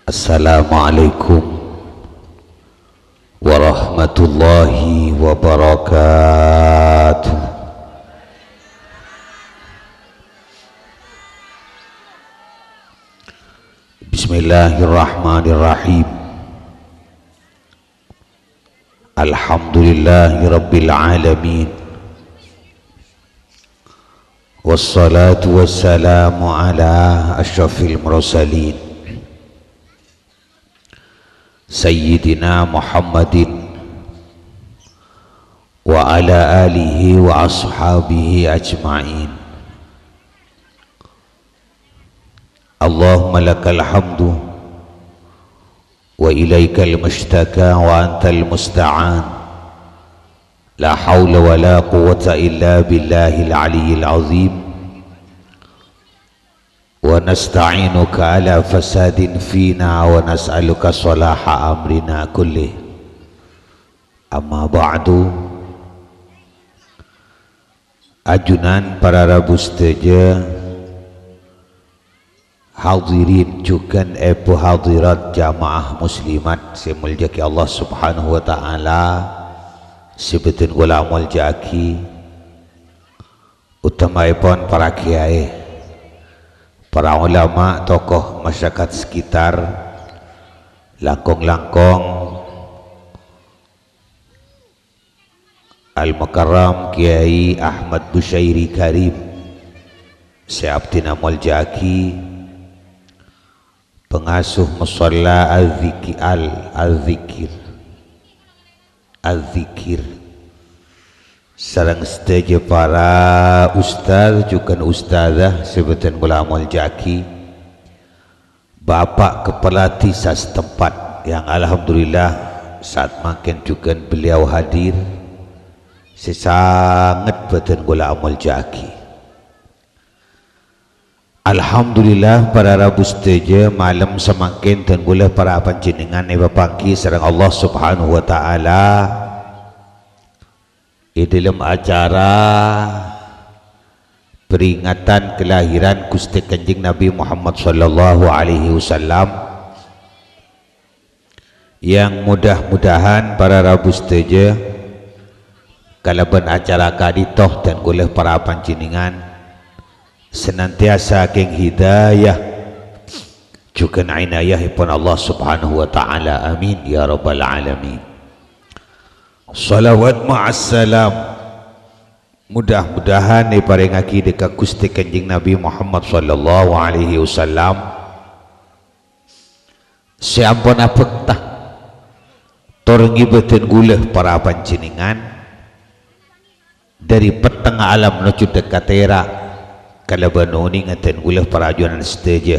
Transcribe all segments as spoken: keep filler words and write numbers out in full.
Assalamualaikum warahmatullahi wabarakatuh. Bismillahirrahmanirrahim. Alhamdulillahirabbil alamin. Wassalatu wassalamu ala asyrafil mursalin, Sayyidina Muhammadin wa ala alihi wa ashabihi ajma'in. Allahumma lakal hamdu wa ilaikal mushtaka wa antal musta'an. La haula wa la quwwata illa billahil aliyyil azim. Wa nasta'inuka ala fasadin fina wa nas'aluka salaha amrina kullih. Amma ba'du. Ajunan para rabu sadhâjâ, hadirin jhughân èbhu hadirat jamaah muslimat sè èmoljâ'aghi Allah Subhanahu wa Ta'ala, sè bhâdhân kaulâ amoljâ'aghi, utamaèpon para kiai, para ulama, tokoh masyarakat sekitar, langkong-langkong Al-Mukarram Kiai Ahmad Busyairi Karim, sè abdhina amoljâ'aghi, pangasuh Musholla Al-Dziki-, Al-, Al-Dzikir, Al-Dzikir, sareng sadhâjâ para ustadz jhughân ustadzah sè bhâdhân kaulâ amoljâ'aghi. Bapak Kepala Desa setempat yang alhamdulillah saat mangkèn jhughân beliau hadir, sè sanget bhâdhân kaulâ amoljâ'aghi. Alhamdulillah, para rabu sadhâjâ, malem samangkèn dhân kaulâ para panjhennengngan èpapangghi sareng Allah Subhanahu wa Ta'ala è dhâlem acara peringatan kelahiran Ghustè Kanjeng Nabi Muhammad sallallahu alaihi wasallam, yang mudah-mudahan para rabu sadhâjâ kalabân acara ka'dinto dhân kaulâ para panjhennengngan senantiasa kèng hidayah jhughân inayahèpon Allah Subhanahu wa Ta'ala. Amin ya rabbal alamin. Shalawat ma'as salam mudah-mudahan èparèngaghi dâ' ka Ghustè Kanjeng Nabi Muhammad sallallahu alaihi wasallam sè ampon abhâkta tor ngibâ dhân kaulâ para panjhennengngan dhâri pettengnga alam nojjhu dâ' ka tèra', kalabân onèngnga dhân kaulâ para ajunan sadhâjâ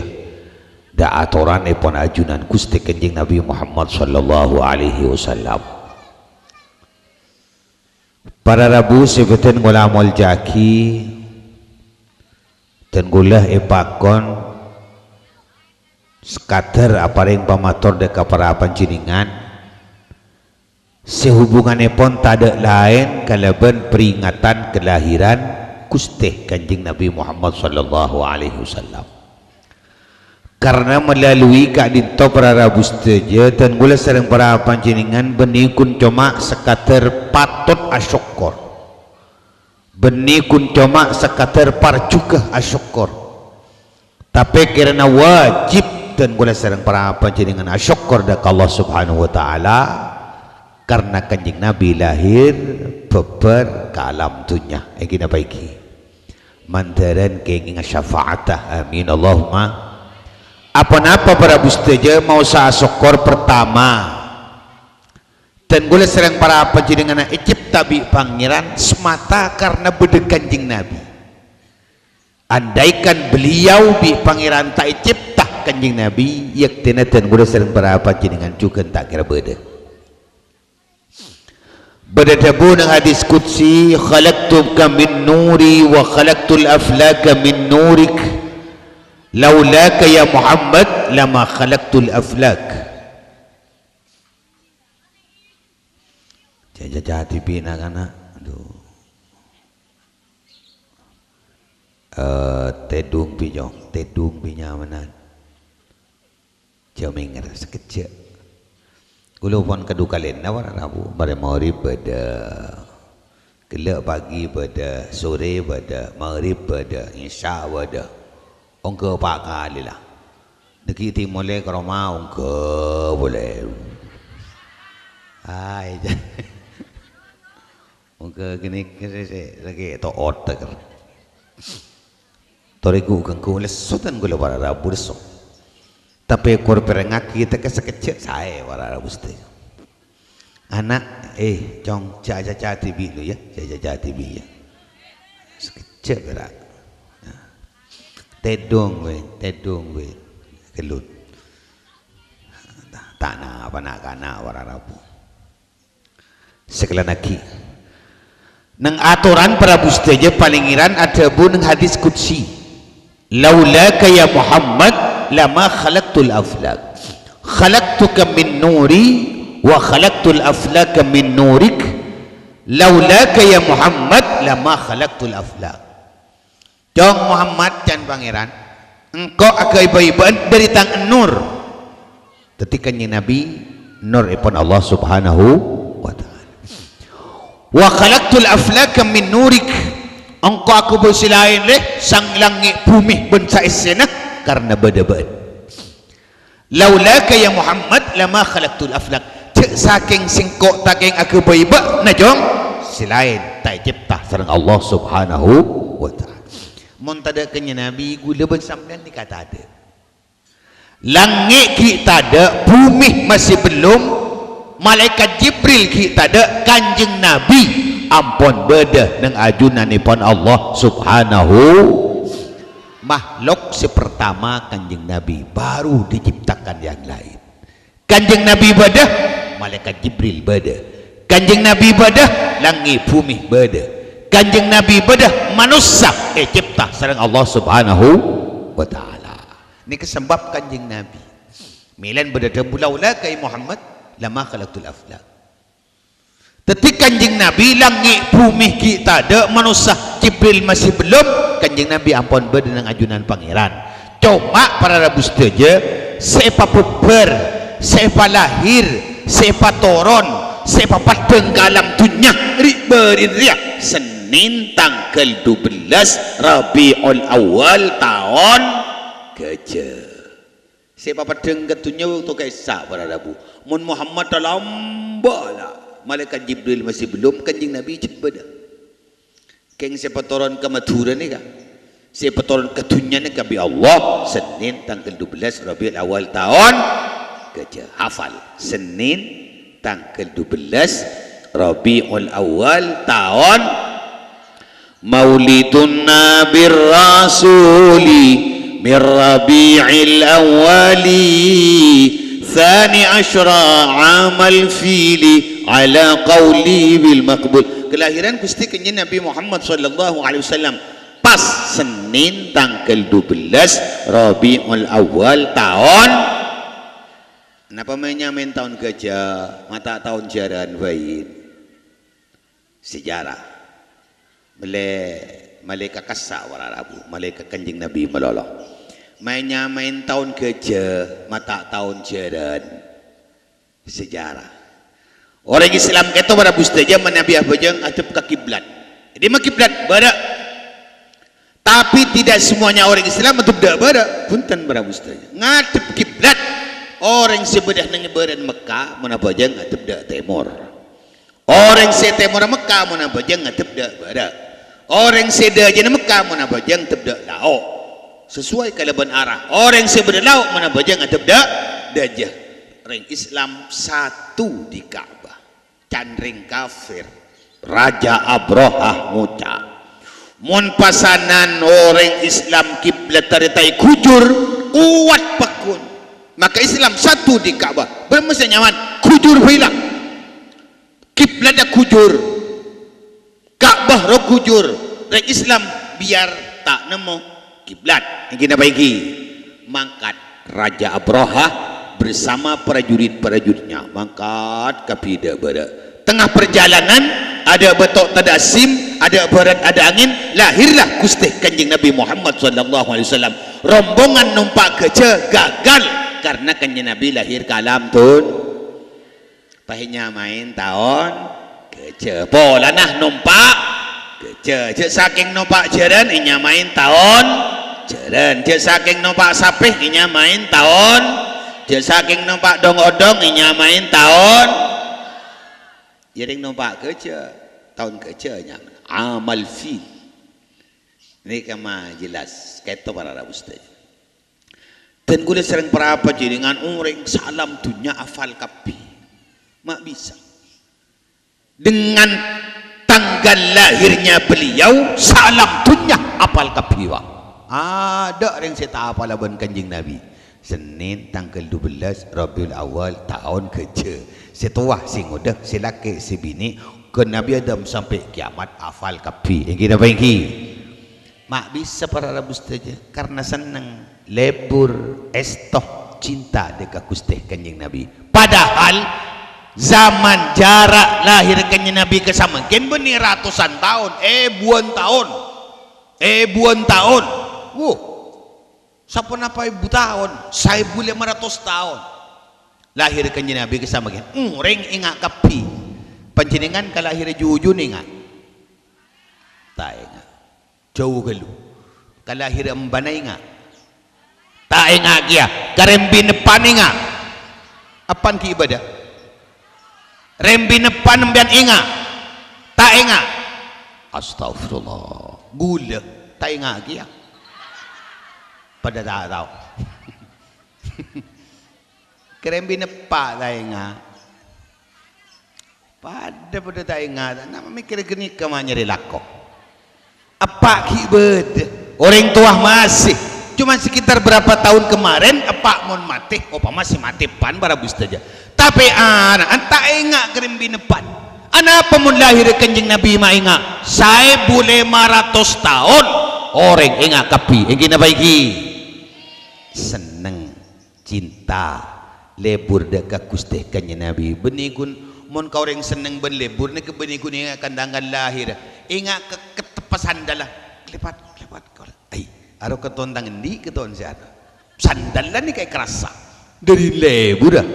dâ' atoranèpon ajunan Ghustè Kanjeng Nabi Muhammad sallallahu alaihi wasallam. Para rabu sè bhâdhân kaulâ amoljâ'aghi, dhân kaulâ èpakon sakadhâr aparèng pamator dâ' ka para panjhennengngan sè hubunganèpon tadâ' laèn kalabân peringatan kelahiran Ghustè Kanjeng Nabi Muhammad sallallahu alaihi wasallam. Karna melalui ka'dinto para rabu sadhâjâ, dhân kaulâ sareng para panjhennengngan bânnè ghun coma sakadhâr patot asokkor. Bânnè ghun coma sakadhâr parjhughâ asokkor. Tapè karna wajib dhân kaulâ sareng para panjhennengngan asokkor dâ' ka Allah Subhanahu wa Ta'ala, karna Kanjeng Nabi lahir bhâbhâr ka alam dhunnya. Èngghi napa èngghi? Mandhârân kèngènga syafa'atta. Amin, Allahumma. Apa-napa para rabu sadhâjâ maosa asokkor pertama. Dhân kaulâ sareng para panjhennengnganna ècèpta bi' Pangèran semata karna bâdâ Kanjeng Nabi. Andaikan beliau bi' Pangèran ta' ècèpta Kanjeng Nabi, yèktèna dhân kaulâ sareng para panjhennengngan jhughân ta' kèra bâdâ. Bâdâ dhâbu neng hadis qudsi, "Khalaqtuka min nuri wa khalaqtul aflaka min nurik. Laulaka ya Muhammad lama khalaqtul aflak." Jâjâ-jâjâ dibina kana'. Aduh. Eh, tèdung bi' nyong, tèdung bi' nyamanan. Jhâ' mèngèr sakejjhâ'. Kaulâ pon kadhuwâ kalèna para rabu, marè maghrib bâdâ, ghellâ' pagi bâdâ, sorè bâdâ, maghrib bâdâ, isya bâdâ. Ongghâ pa' kalè la. Dhâggi' dimolè ka roma ongghâ polè. Ai, ongghâ ghânèka sè, sè, lagi to otak. Torè ghu-, ganggu lesso tan kaulâ para rabu lesso. Tapè kor pèrengngaghi tekka sakejjhâ' saè para rabu sadhâjâ. Ana', eh, cong, jhâ' acaca dhibi' lu, yâ. Jhâ' acaca dhibi', yâ. Sakejjhâ' pèra'. Nah. Tèdung, wè, tèdung, wè. Ghellut. Ta', ta' napa na'-kana' para rabu. Sakalèan aghi. Neng atoran para rabu sadhâjâ, Pangèran adhâbu neng hadis qudsi, "Laulaka ya Muhammad lama khalaqtul aflak. Khalaqtuka min nuri wa khalaqtul aflaka min nurik. Laulaka ya Muhammad lama khalaqtul aflak." Cong Muhammad, can Pangèran, engko' aghâbây bâ'na dhâri tang nur. Dhâddhi Kanjeng Nabi nurèpon Allah Subhanahu wa Ta'ala. "Wa khalaqtul aflaka min nurik." Engko' aghâbây sè laèn, rè, sang langngè' bhumè bân saèssèna karna bâdâ bâ'na. "Laulaka ya Muhammad lama khalaqtul aflak." Jhâ' sakèng sèngko' ta' kèng aghâbây bâ'na, Cong, sè laèn ta' ècèpta sareng Allah Subhanahu wa Ta'ala. Mon tadâ' Kanjeng Nabi, kaulâ bân sampèyan nèka tadâ'. Langngè' ghi' tadâ', bhumè masè bellum, Malaèkat Jibril ghi' tadâ', Kanjeng Nabi ampon bâdâ neng ajunannèpon Allah Subhanahu. Makhluk sè pertama Kanjeng Nabi, baru diciptakan yang lain. Kanjeng Nabi bâdâ, Malaèkat Jibril bâdâ. Kanjeng Nabi bâdâ, langngè' bhumè bâdâ. Kanjeng Nabi bâdâ, manossa ècèpta sareng Allah Subhanahu wa Ta'ala. Nèka sabâb Kanjeng Nabi. Mèlana bâdâ dhâbu, "Laulaka ya Muhammad lama khalaqtul aflak." Dhâddhi Kanjeng Nabi, langngè' bhumè ghi' tadâ', manossa Jibril masè bellum, Kanjeng Nabi ampon bâdâ neng ajunan Pangèran. Coma para rabu sadhâjâ, sè èpabhâbhâr, sè èpalahèr, sè èpatoron, sè èpapeddhâng ka alam dhunnya, ri'-bâri'na rèya, Sennèn tangghâl dubellâs Rabiul Awal taon Ghâjâ. Sè èpapeddhâng ka dhunnya bâkto ka'issa' para rabu. Mon Muhammad talambâ' la, Malaèkat Jibril masè bellum, Kanjeng Nabi jhâ' bâdâ. Kèng sè èpatoron ka Madhurâ nèka, sè èpatoron ka dhunnya nèka bi' Allah, Sennèn tangghâl dubellâs Rabiul Awal taon Ghâjâ. Hafal. Sennèn tangghâl dubellâs Rabiul Awal taon Maulidun Nabir Rasuli min Rabi'il Awwali, tsani asyra amal fili, ala qauli bil maqbul. Kelahiran Gusti Kanjeng Nabi Muhammad sallallahu alaihi wasallam pas Sennèn tangghâl dubellâs Rabiul Awal taon. Napa mè' nyamaèn taon ghâjâ, ma' ta' taon jhârân bhâi? Sejarah. Malè, malè ka ka'issa' para rabu, malè ka Kanjeng Nabi malolo. Mè' nyamaèn taon ghâjâ, ma' ta' taon jhârân. Sejarah. Orèng Islam ka'dinto para rabu sadhâjâ manabi abhâjâng adhep ka kiblat. Dhimma kiblat? Bârâ'. Tapi tidak semuanya orang Islam ngadhep dâ' bârâ'. Bhunten, para rabu sadhâjâ. Ngadhep kiblat. Orèng sè bâdâ neng bârâ'na Mekka, mon abhâjâng ngadhep dâ' tèmor. Orèng sè tèmorra Mekka, mon abhâjâng ngadhep dâ' bârâ'. Orèng sè dâjâna Mekka, mon abhâjâng ngadhep dâ' lao'. Sesuai kalabân arah. Orèng sè bâdâ lao', mon abhâjâng ngadhep dâ', dâjâ. Rèng Islam satu di Ka'bah. Can rèng kafir. Raja Abrahah ngoca', "Mon pasanan orèng Islam kiblat arè ta' èghujur, kowat pagghun. Maka Islam satu di Ka'bah." Bârâmma sè nyaman? Ghujur bhâi la. Kiblatna ghujur. Ka'bah rowa ghujur. Rèng Islam biar ta' nemmo kiblat. Ènggi napa ènggi? Mangkat Raja Abrahah bersama prajurit-prajuritnya. Mangkat kabbhi dâ' bârâ'. Tengah perjalanan, adâ' bâto' tadâ' asim, adâ' bârât, adâ' angèn, lahirlah Ghustè Kanjeng Nabi Muhammad sallallahu alaihi wasallam. Rombongan nompa' ghâjâ gagal Karna Kanjeng Nabi lahir ka alam dun-, pas ènyamaè taon gajah. Polana nompa' gajah. Jhâ' sakèng nompa' jhârân ènyamaè taon jhârân. Jhâ' sakèng nompa' sapè ènyamaè taon. Jhâ' sakèng nompa' dhong-odhong ènyamaè taon. Jhâreng nompa' gajah, taon gajah ènyamaè. Amal fil. Nèka ma' jelas. Ka'dinto para rabu sadhâjâ. Dan kaulâ sareng para panjhennengngan orèng saalam dhunnya afal kabbhi. Ma' bisa. Dengan tanggal lahirnya beliau, saalam dhunnya afal kabbhi, Pak. Adâ' orèng sè ta' apal bân Kanjeng Nabi. Sennèn tanggal dubellâs Rabiul Awal taon gajah. Sè towa, sè ngodâ, sè lakè', sè binè', ghun Nabi Adam sampè' kiamat afal kabbhi. Èngghi napa èngghi? Ma' bisa para rabu sadhâjâ, karna senneng, lebur, èsto, cinta dâ' ka Ghustè Kanjeng Nabi. Padahal zaman jarak lahir Kanjeng Nabi ka samangkèn bânnè ratosan taon, èbuwân taon, èbuwân taon. Wuh, saponapa èbu taon? Saèbu lèma ratos taon. Lahir Kanjeng Nabi ka samangkèn, orèng enga' kabbhi. Panjhennengngan ka lahirra jhujhuna enga'? Ta' enga'. Jhâu ghâllu. Ka lahirra embhâna enga'? Ta' enga' kèya. Ka rembina eppa'na enga'? Eppa'na ghi' bâdâ. Rembina eppa'na sampèyan enga'? Ta' enga'. Astagfirullah. Ghulâ. Ta' enga' kèya. Padâ ta' tao. Ka rembina eppa' ta' enga'? Padâ-padâ ta' enga', ta' napa mèkkèrè ghânèka ma' nyarè lako. Eppa' ghi' bâdâ, orèng towa masih. Cuma sekitar berapa tahun kemarin, eppa' mon matè, opama sè matè eppa'na para rabu sadhâjâ. Tapè ana'na ta' enga' ka rembina eppa'na. Anapa mon lahirra Kanjeng Nabi ma' enga'? Saèbu lèma ratos taon orèng enga' kabbhi. Èngghi napa èngghi? Senneng. Cinta, lebur dâ' ka Ghustè Kanjeng Nabi. Bânnè ghun, mon ka orèng senneng bân lebur nèka bânnè ghun enga' ka tanggal lahir. Enga' ka, ka teppa sandalla. Klepat, klepat, klepat. Ai, aro kèton tang endi kèton sè anu. Sandalla nèka èkarassa. Dâri lebur, ah.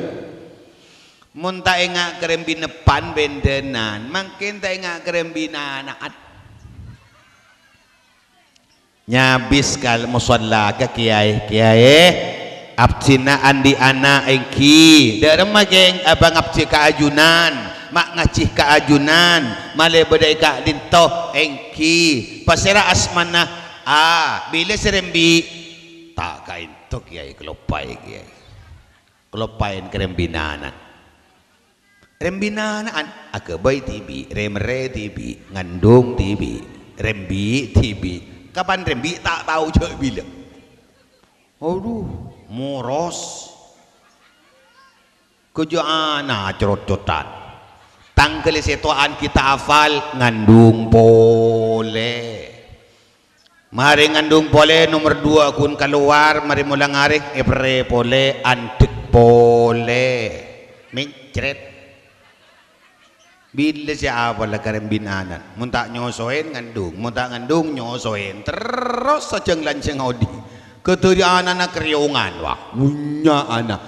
Mon ta' enga' ka rembina eppa'na bhândhânan, mangkèn ta' enga' ka rembina ana'na. Nyabis ka mosalla ka kèyaè, "Kèyaè, abdhina andi' ana' èngghi. Dâ' remma kèng abang abdhi ka ajunan, ma' ngajhi ka ajunan, malè bâdâ è ka'dinto èngghi. Pasèra asmana?" "A." "Bilâ sè rembi'?" "Ta' ka'dinto, Kèyaè, kaloppaè, Kèyaè. Kaloppaè ka rembina ana'." Rembina ana'an, aghâbây dhibi', rè-merrè dhibi', ngandung dhibi', rembi' dhibi'. Kapan rembi' ta' tao jhâ' bilâ. Adhu, moros. Ghâjâ ana' cro'-co'an. Tangghâl sè towa'an ghi' ta' afal, ngandung polè. Marè ngandung polè, nomer duwâ' ghun kalowar, marè mola ngarè, èperrè polè, andhek polè. Mencret. Bilâ sè apal la ka rembina ana'an? Mon ta' nyosoèn ngandung, mon ta' ngandung nyosoèn, terros sajâng-lanjhâng odi'. Ghâdhâri ana'na karèyongan, wah, bânnya' ana'.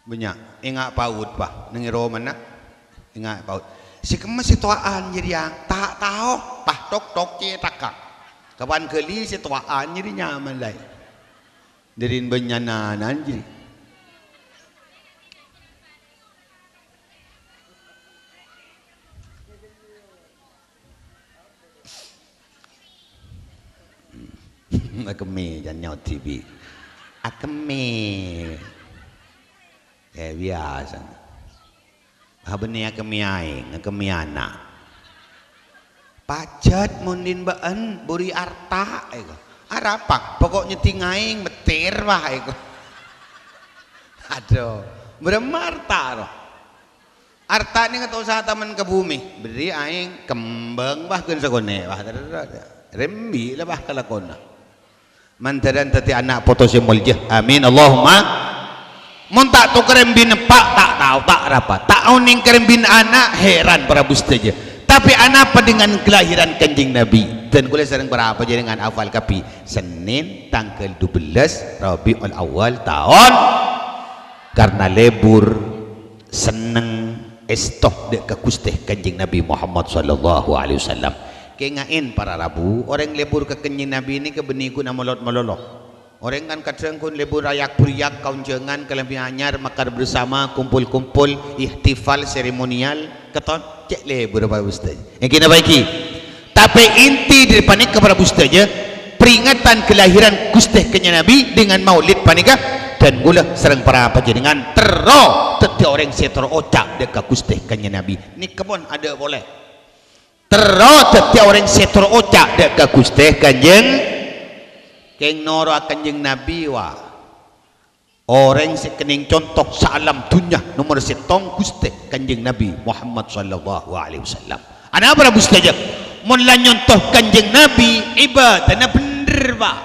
Bânnya', enga' paut, Pa', neng è romana. Enga' paut. Sè kemma sè towa'an jârèya, ta' tao, Pa', tok-tok cèthagghâ. Kapan ghâli sè towa'an jârèya nyaman laè. Dâri bânnya'na jârèya. Akemmè, jhân nyaot dhibi'. Akemmè. Eh, biyasa. Bâh, bânnè akemmè aèng, akemmè ana'. Pajhât mon dhin bâ'ân, bhuri arta, èko. Arapa, poko' nyeddhing aèng, mèttèr, wah, èko. Adhu, bârâmma arta, rowa. Arta nèka ta' osa tamen ka bhumè. Bherri' aèng kembhâng, wah, ghun sakonè', wah, terro. Rembi' la, wah, kalakona. Mandhârân dhâddhi ana' poto sè molja. Amin. Allahumma. Mon ta' tokar rembina eppa', ta' tao, ta' arapa. Ta' onèng ka rembina ana', heran para rabu sadhâjâ. Tapè anapa dengan kelahiran Kanjeng Nabi? Dan kaulâ sareng para panjhennengngan afal kabbhi. Sennèn tangghâl dubellâs Rabiul Awal taon Karna lebur senneng èsto dâ' ka Ghustè Kanjeng Nabi Muhammad sallallahu alaihi wasallam. Kènga'è para rabu, orèng lebur ka Kanjeng Nabi nèka bânnè ghun amolot-mololo. Orèng kan kadhâng ghun lebur ayak-buriyak, kaonjhângan, kalambhi anyar, makan bersama, kumpul-kumpul, ihtifal, seremonial, katon, cè' lebur apa, Ustaz? Ènggi napa ènggi? Tapè inti dâri panèka, para rabu sadhâjâ, peringatan kelahiran Ghustè Kanjeng Nabi dengan maulid panèka, dân kaulâ sareng para panjhennengan terro dhâddhi orèng sè terro oca' dâ' ka Ghustè Kanjeng Nabi. Nèka pon adâ' polè. Terro dhâddhi orèng sè terro oca' dâ' ka Ghustè Kanjeng. Kèng noro'a Kanjeng Nabi, wa. Orèng sè kennèng conto saalam dhunnya nomer sèttong Ghustè Kanjeng Nabi Muhammad sallallahu alaihi wasallam. Anapa, para rabu sadhâjâ? Mon la nyonto Kanjeng Nabi, ibâdâna bhendher, Pak.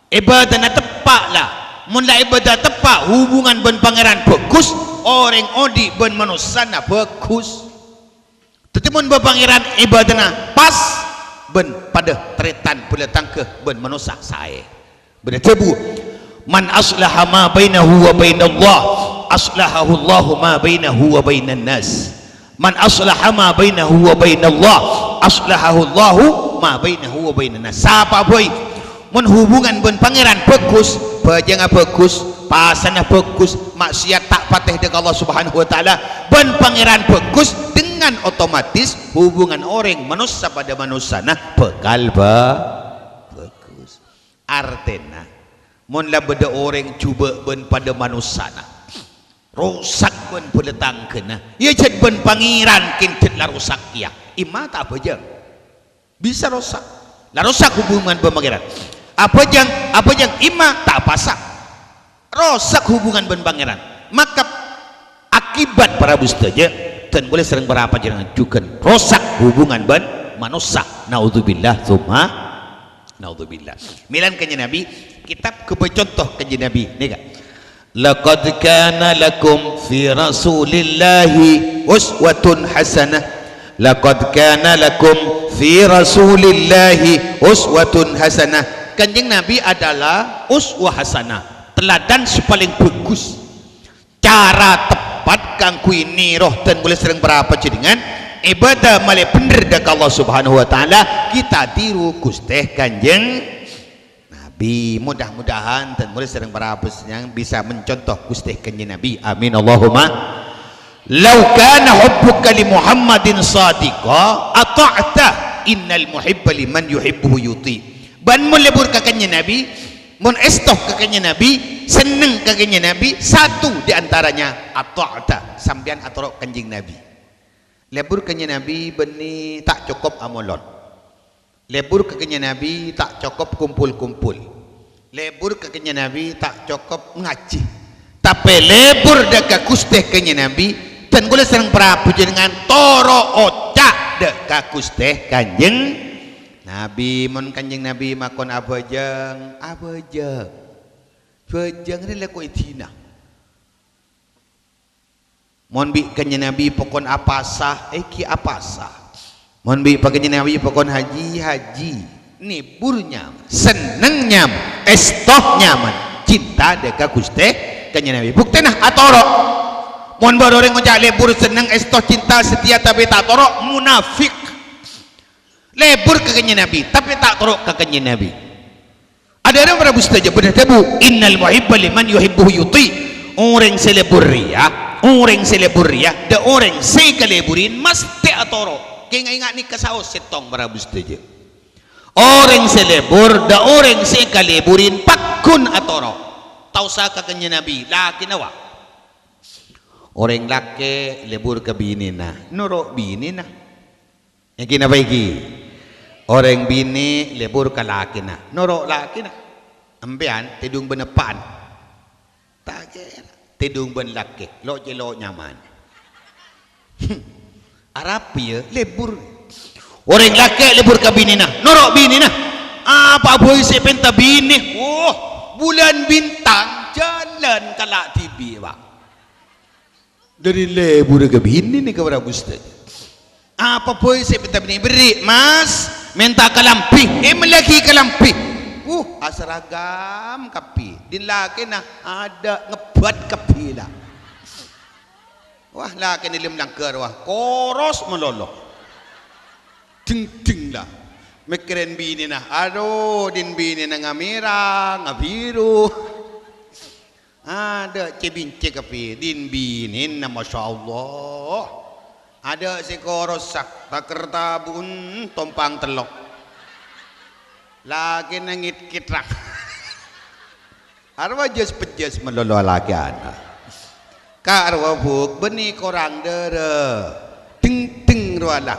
Ibâdâna teppa', la. Mon la ibâdâ teppa', hubungan bân Pangèran bhâghus, orèng odi' bân manossana bhâghus. Dhâddhi, mon bân Pangèran ibâdâna pas, bân padâ tarètan bhâlâ tangghâ bân manossa saè. Bâdâ dhâbu, "Man aslaha ma bainahu wa bainallah, aslahahullahu ma bainahu wa bainan nas. Man aslaha ma bainahu wa bainallah, aslahahullahu ma bainahu wa bainan nas." Sapa bhâi Mon hubungan bân Pangèran bhâghus, bhâjângnga bhâghus, pasana bhâghus, maksiat ta' patè dâ' ka Allah Subhanahu wa Ta'ala, bân Pangèran bhâghus, dengan otomatis hubungan orèng manossa padâ manossana bhâkal bhâ-, bhâghus. Artèna, mon la bâdâ orèng jhubâ' bân padâ manossana, rosak bân bhâlâ tangghâna, iyâ jhât bân Pangèran kènjhât la rosak kèya, imma ta' abhâjâng. Bisa rosak. La rosak hubungan bân Pangèran. Abhâjâng, abhâjâng imma ta' apasa. Rosak hubungan bân Pangèran. Maka akibat para rabu sadhâjâ, dân kaulâ sareng para panjhennengan jhughân rosak hubungan bân manossa. Naudzubillah, tsumma naudzubillah. Mèlana Kanjeng Nabi, kètab ghâbây conto Kanjeng Nabi. Nèka. "Laqad kana lakum fi Rasulillahi uswatun hasanah. Laqad kana lakum fi Rasulillahi uswatun hasanah." Kanjeng Nabi adalah uswah hasanah, teladan sè palèng bhâghus. Cara teppat kaangghuy nèro dân kaulâ sareng para panjhennengan, ibâdâ malè bhendher dâ' ka Allah Subhanahu wa Ta'ala, kita tiru Ghustè Kanjeng Nabi, mudah-mudahan dân kaulâ sareng para panjhennengan bisa mencontoh Ghustè Kanjeng Nabi. Amin, Allahumma. "Lau kana hubbuka li Muhammadin shadiqa, ata'ta, innal muhibba liman yuhibbuhu yuti'." Bân mon lebur ka Kanjeng Nabi, mon èsto ka Kanjeng Nabi, senneng ka Kanjeng Nabi, satu di antaranya, ata'ta, sampèyan atoro' Kanjeng Nabi. Lebur Kanjeng Nabi bânnè ta' cokop amolot. Lebur ka Kanjeng Nabi ta' cokop kumpul-kumpul. Lebur ka Kanjeng Nabi ta' cokop ngajhi. Tapè lebur dâ' ka Ghustè Kanjeng Nabi, dân kaulâ sareng para panjhennengan toro' oca' dâ' ka Ghustè Kanjeng Nabi. Mon Kanjeng Nabi makon abhâjâng, abhâjâng. Bhâjâng rè la ko' èdina. Mon bi' Kanjeng Nabi pokon apasa, èngghi apasa. Mon bi' Kanjeng Nabi pokon haji, haji. Nèbur nyaman, senneng nyaman, èsto nyaman. Cinta dâ' ka Ghustè Kanjeng Nabi. Buktèna atoro'. Mon bâdâ orèng ngoca' lebur senneng, èsto, cinta, setia, tapè ta' atoro', munafik. Lebur ka Kanjeng Nabi, tapè ta' atoro' ka Kanjeng Nabi. Adâ' orèng para rabu sadhâjâ bâdâ dhâbu, "Innal muhibba liman yuhibbuhu yuti'." Orèng sè lebur rèya, orèng sè lebur rèya, dâ' orèng sè èkaleburin mastè atoro'. Kèng enga' nèka saos sèttong para rabu sadhâjâ. Orèng sè lebur, dâ' orèng sè èkaleburin pagghun atoro'. Ta' osa ka Kanjeng Nabi, lakèna wa. Orèng lakè' lebur ka binèna, noro' binèna. Èngghi napa èngghi? Orèng binè' lebur ka lakèna, noro' lakèna. Empèyan tèdung bân eppa'na? Ta' kèra. Tèdung bân lakè', lo'-cèlo' nyaman. Arapa iyâ lebur. Orèng lakè' lebur ka binèna, noro' binèna. Apa bhâi sè èpènta binè? Woh, bulân bintang jhâlân kala' dhibi', Pak. Dâri lebur ka binè nèka para rabu sadhâjâ. Apa bhâi sè èpènta binè? Èberri', Mas. Mènta kalambhi, èmellèaghi kalambhi. Uh, asaragam kabbhi. Dhin lakèna adâ' ngebbhi. Bât kabbhi la. Wah, lakèna lem langghâr, wah, koros malolo. Dingding la. Mèkkèrè binèna, adu, din binèna ngamèra, ngabiru. Adâ' cè-bincè kabbhi, din binèna, masyaallah. Adâ' sè korossa, takèr tabu'en tompang tello'. Lakèna ngit-kit ra. Arwah jes-pejes malolo lakèna. Ka' arwah, Bu', bânnè korang dârâ. Dingding rowa la.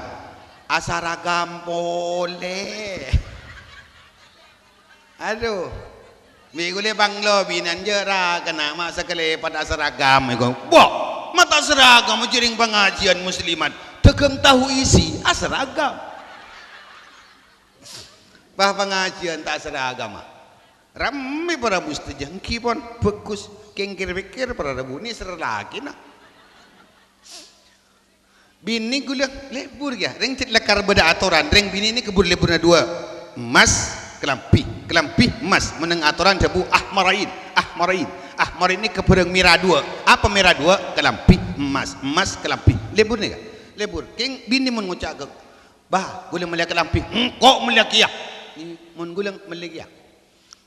Asaragam polè. Adu. Bi' ghulâ panglo binèna jâ' ra kèna ma' sakalèpad asaragam iku. Wah, ma' ta' saragam jhâreng pangajiân muslimat. Dâgâng tahu isi asaragam. Wah, pangajiân ta' saragam, ah. Rammè para mustèjâ, èngghi pon, bhâghus. Kèng kèr-pèkkèr para rabu nè sèra lakèna. Binè ghulâ lebur, yâ. Rèng cè' lakar bâdâ atoran. Rèng binè nè kebur leburna duwâ'. Emmas, kalambhi. Kalambhi, emmas. Mennèng atoran dhâbu ahmarain. Ahmarain. Ahmarain nè kebârâng mèra duwâ'. Apa mèra duwâ'? Kalambhi, emmas. Emmas, kalambhi. Lebur nèka. Lebur. Kèng binè mon ngoca' ka, "Bâh, ghulâ mellè kalambhi." "Engko' mellè kèya." Mon ghulâ mellè kèya.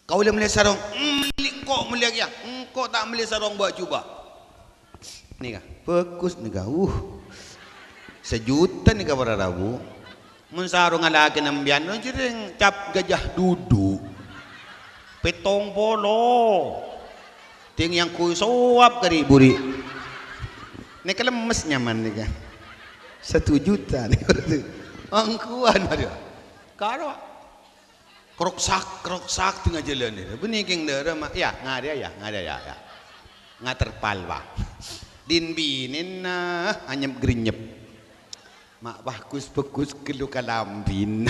"Kaulâ mellè sarong." "Mellè engko' mellè kèya." "Engko' ta' mellè sarong bâ' jubâ'." Nèka, bhâghus nèka. Uh. Sajuta nèka para rabu. Mon sarongnga lakèna empèyan, jhâreng cap gajah duduk. Pèttong polo. Ding yang kui sowap kari buri. Nèka lemmes nyaman nèka. Satu juta nèka. Angkuhan, aduh. Karo. Kroksak, kroksak, tengah jalan. Bânnè kèng dârâ, ma-, yâ, ngarè, yâ, ngarè, yâ, yâ. Ngaterpal, wah. Din binèna anyep-grenyep. Ma' bhâghus-bhâghus ghâllu kalambhina.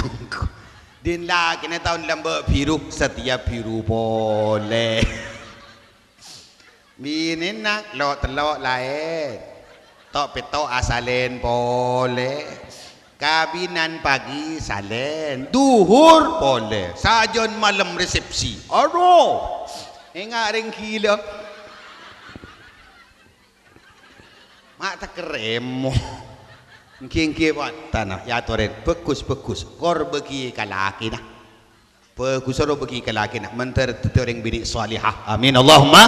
Din lakèna taon lambâ' biru, satèya biru polè. Binèna lo'-tello' laèn. To'-petto' asalèn polè. Kabinan pagi salèn. Dhuhur polè. Sajân malem resepsi. Adu. Enga' rèng ghilâ. Ma' takerremo. Èngghi-èngghi, Pak. Tana, yâ, atorè. Bhâghus, bhâghus. Kor bâgi ka lakèna. Bhâghus aro bâgi ka lakèna, mandhâr dhâddhi orèng binè' salihah. Amin, Allahumma.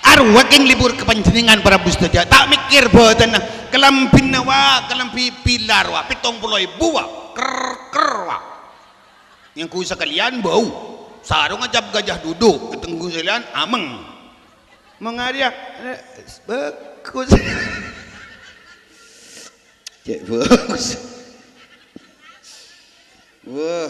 Arowa kèng lebur ka panjhennengngan para rabu sadhâjâ. Ta' mèkkèr bhâdhânna, kalambhina, wa', kalambhi pilar, wa', pèttong polo èbu, wa', ker-ker, wa'. Ngangghuy sakalèyan bâu. Sarongnga cap gajah duduk, èngghuy sakalèyan amèng. Mangarèya, eh, bhâghus. Cè' bhâghus. Wah.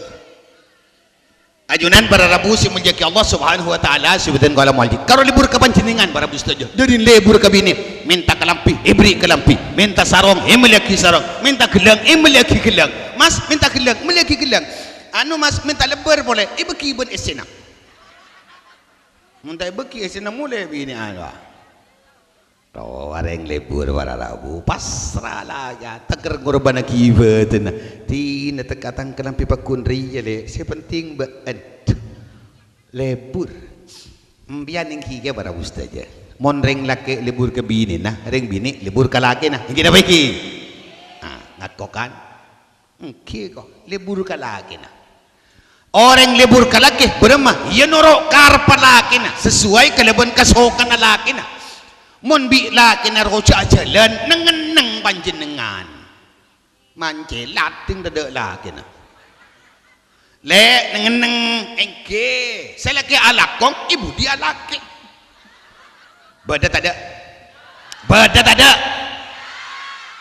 Ajunan para rabu sè èmoljâ'aghi Allah Subhanahu wa Ta'ala, sè bhâdhân kaulâ moljâ. Karo lebur ka panjhennengngan, para rabu sadhâjâ. Dhâri lebur ka binè, mènta kalambhi, èberri' kalambhi. Mènta sarong, èmellèyaghi sarong. Mènta ghellâng, èmellèyaghi ghellâng. Mas, mènta ghellâng, mellèyaghi ghellâng. Anu, Mas, mènta lebbâr polè, èbâghi bân essèna. Mon ta' èbâghi essèna molè binè'an, wa'. Rowa rèng lebur para rabu, pasra la, yâ, tèkèr ngorbhânnaghi bhâdhânna. Dinah tèka tang kalambhi pagghun rèya, Lè'. Sè penting bâ'en lebur. Empèyan èngghi kèya para rabu sadhâjâ. Mon rèng lakè' lebur ka binèna, rèng binè' lebur ka lakèna. Èngghi napa èngghi? Ah, ngako kan? Èngghi, ko', lebur ka lakèna. Orèng lebur ka lakè, bârâmma? Yâ noro' karebbhâ lakèna, sesuai kalabân kasokanna lakèna. Mon bi' lakèna roja'a jhâlân, neng-enneng panjhennengngan. Mancèlat ding tadâ' lakèna. Lè', neng-enneng, èngghi. Sè lakè alako, è budi alakè. Bâdâ tadâ'? Bâdâ tadâ'?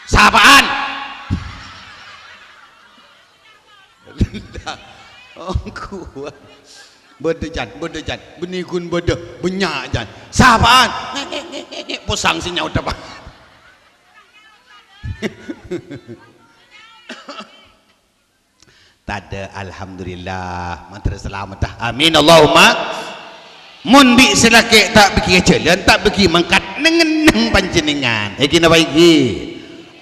Sapa'an? Ongghuwân. Bâdâ, Jan, bâdâ, Jan. Bânnè ghun bâdâ, bânnya', Jan. Sapa'an? Ngè', ngè', ngè', ngè', ngè'. Posang sè nyaodhâ, Pak. Tadâ', alhamdulillah, mandhâr salameddhâ. Amin, Allahumma. Mon bi' sè lakè' ta' bâghi jhâlân, ta' bâghi mangkat, neng-enneng panjhennengngan. Èngghi napa èngghi?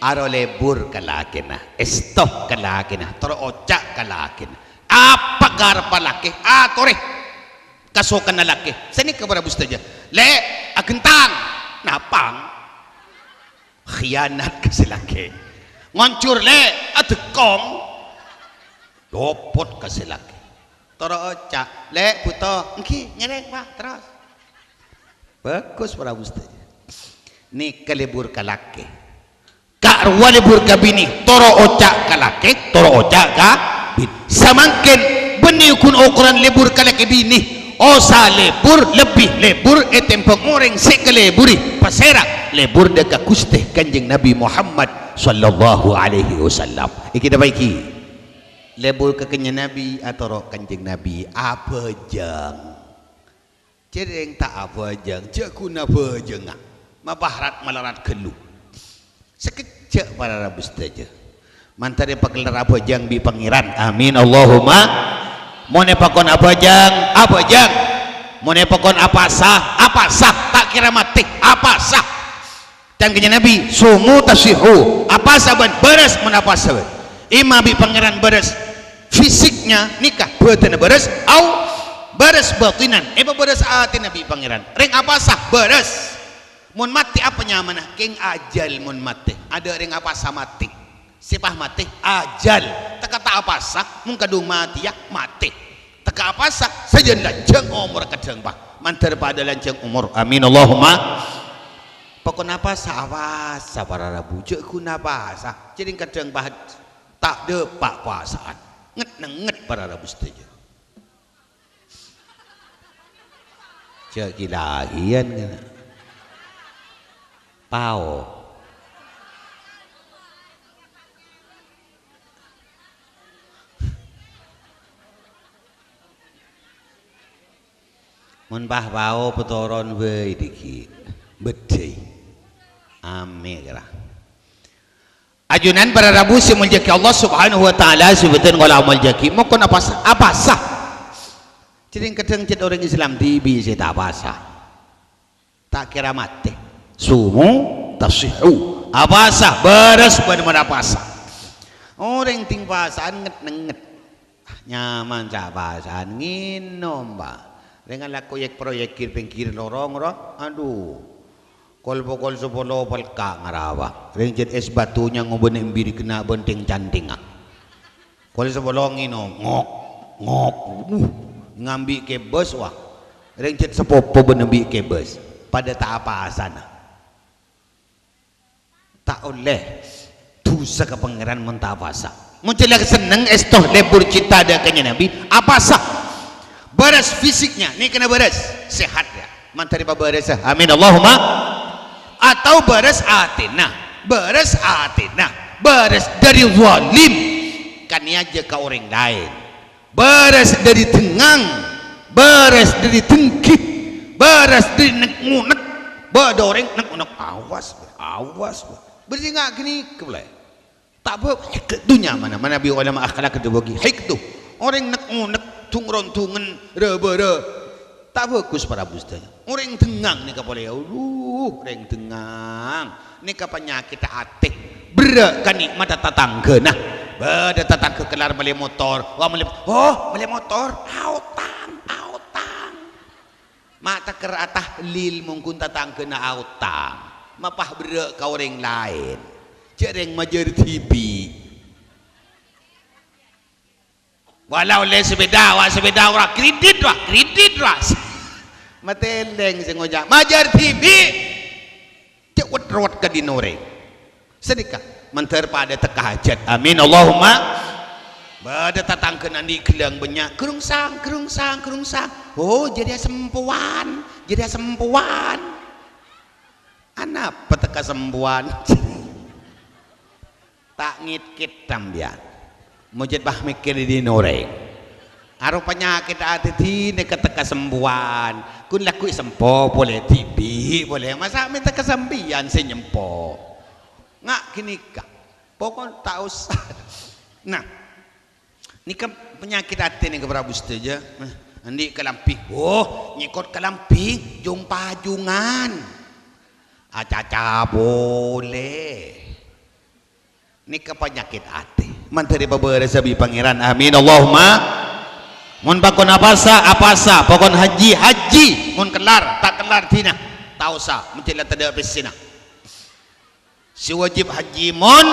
Aro lebur ka lakèna, èsto ka lakèna, tor oca' ka lakèna. Apa karebbhâ lakè? Atorè. Kasokanna lakè. Sanèka para rabu sadhâjâ. Lè', Aghentang, napang. Khianat ka sè lakè'. Ngoncor, Lè', adekkong. Lopot ka sè lakè'. Toro' oca', "Lè', bhuto." "Èngghi, ngèrèng, Pa', terros." Bhâghus, para rabu sadhâjâ. Nèka lebur ka lakè'. Ka' rowa lebur ka binè, toro' oca' ka lakè', toro' oca' ka binè. Samangkèn bânnè ghun okoran lebur ka lakè' binè. Osa lebur, lebbi lebur ètèmbhâng orèng sè èkaleburi. Pasèra? Lebur dâ' ka Ghustè Kanjeng Nabi Muhammad sallallahu alaihi wasallam. Èngghi napa èngghi? Lebur ka Kanjeng Nabi, atoro' Kanjeng Nabi, abhâjâng. Jhâreng ta' abhâjâng, jhâ' ghun abhâjângnga. Mabâ rat-malarat ghâllu. Sakejjhâ', para rabu sadhâjâ. Mantara èpakellar abhâjâng bi' Pangèran. Amin, Allahumma. Mon èpakon abhâjâng, abhâjâng. Mon èpakon apasa, apasa. Ta' kèra matè, apasa. Can Kanjeng Nabi, "Sumu tasihhu." Apasa bân bârâs mon apasa bân. Èma bi' Pangèran bârâs fisiknya nèka, bâdânna bârâs, au bârâs batinan, èpabârâs atèna bi' Pangèran. Rèng apasa bârâs. Mon matè apa nyamana? Kèng ajhâl mon matè. Adâ' rèng apasa matè. Sè pas matè, ajhâl. Tekka ta' apasa, mon kadhung matèya, matè. Tekka apasa, sajân lanjhâng omor kadhâng, Pa'. Mandhâr padâ lanjhâng omor. Amin, Allahumma. Pokona apasa, apasa, para rabu. Jhâ' ghun apasa. Jhâreng kadhâng, Pa', ta' dâpa' kobâsa'an. Ngèt-nèngèt, para rabu sadhâjâ. Jhâ' ghi-laghiyân, kana'. Pao. Mon pas pao patoron bhâi dhiggi'. Beddhâi. Amè kèra. Ajunan para rabu sè èmoljâ'aghi Allah Subhanahu wa Ta'ala, sè bhâdhân kaulâ moljâ'aghi, mokon apasa, apasa. Jhâreng kadhâng cè' orèng Islam dhibi' sè ta' apasa. Ta' kèra matè. Sumu tasihhu. Apasa, bârâs bân mon apasa. Orèng dhing pasa'an ngèt-nèngèt. Nyaman ca' pasa'an ngènom, Pa'. Rèng alako yèk-proyèk ghi' pèngghir lorong, ro. Adu. Kol-pokol sapolo pelka' ngarawa. Rèng jhât ès batunya ngobâna èmbiri kèna bân dhing-candhingnga. Kol sapolo ngènom, ngok, ngok. Uh, ngambi' kèbâs, wah. Rèng jhât sapopo bân ambi' kèbâs. Padâ ta' apasana. Ta' ollè dhusa ka Pangèran mon ta' apasa. Mon jhâ' la senneng èsto lebur cinta dâ' Kanjeng Nabi, apasa. Bârâs fisiknya, nèka kèna bârâs, sehat ya. Mandhâr pabârâsa. Amin, Allahumma. Atau bârâs atèna, bârâs atèna, bârâs dâri zalim. Kanèya jhâ' ka orèng laèn. Bârâs dâri dhengngâng, bârâs dâri dengghi, bârâs dâri nèk-ngonèk. Bâdâ orèng nèk-ngonèk, awas, awas. Bârâs nga' ghânèka polè. Ta' bhâ-, dhunnya mana, mana bi' ulama akhlak kadhâbuwâghi. Hikdu. Orèng nèk-ngonèk, dhung-rondhungan, râ-bârâ. Ta' bhâghus, para rabu sadhâjâ. Orèng dhengngâng nèka polè, adu, orèng dhengngâng. Nèka panyakèt atè. Berrâ' ka nè'matta tatangghâna. Bâdâ tatangghâ kellar mellè motor. Wah, mellè, oh, mellè motor. Aotang, aotang. Ma' tèkèr atahlil mon ghun tatangghâna aotang. Mapah berrâ' ka orèng laèn. Jhâ' rèng majâr dhibi'. Wala ollè sepèda, wa' sepèda ora kredit, wa' kredit, wa'. Matèlèng sè ngoca', majâr dhibi'. Cè' wet-rowet ka dinna orèng. Sanèka, mandhâr padâ tekka hajat. Amin, Allahumma. Bâdâ tatangghâna andi' ghellâng bânnya', "Grungsang, grungsang, grungsang." "Oh, jârèya sempowan, jârèya sempowan." Anapa tekka sempowan? Ta' ngèt-kèt sampèyan. Mojâd bâ mèkkèr è dinna orèng. Aro panyakèt atè dinna tekka sempowan. Ghun lagghu' èsempo polè dhibi' polè. Masa' mè' tekka sampèyan sè nyempo? Nga' ghânèka. Pokok ta' osa. Nah, nèka panyakèt atè nèka para rabu sadhâjâ. Nah, andi' kalambhi. Oh, nyèkot kalambhi, jung-pajungan. Acaca polè. Nèka panyakèt atè. Mandhâr èpabârâsa bi' Pangèran. Amin. Allahumma. Mon pakon apasa, apasa. Pakon haji, haji. Mon kellar, ta' kellar dinna. Ta' osa, mon cè' la tadâ' pèssèna. Sè wajib haji mon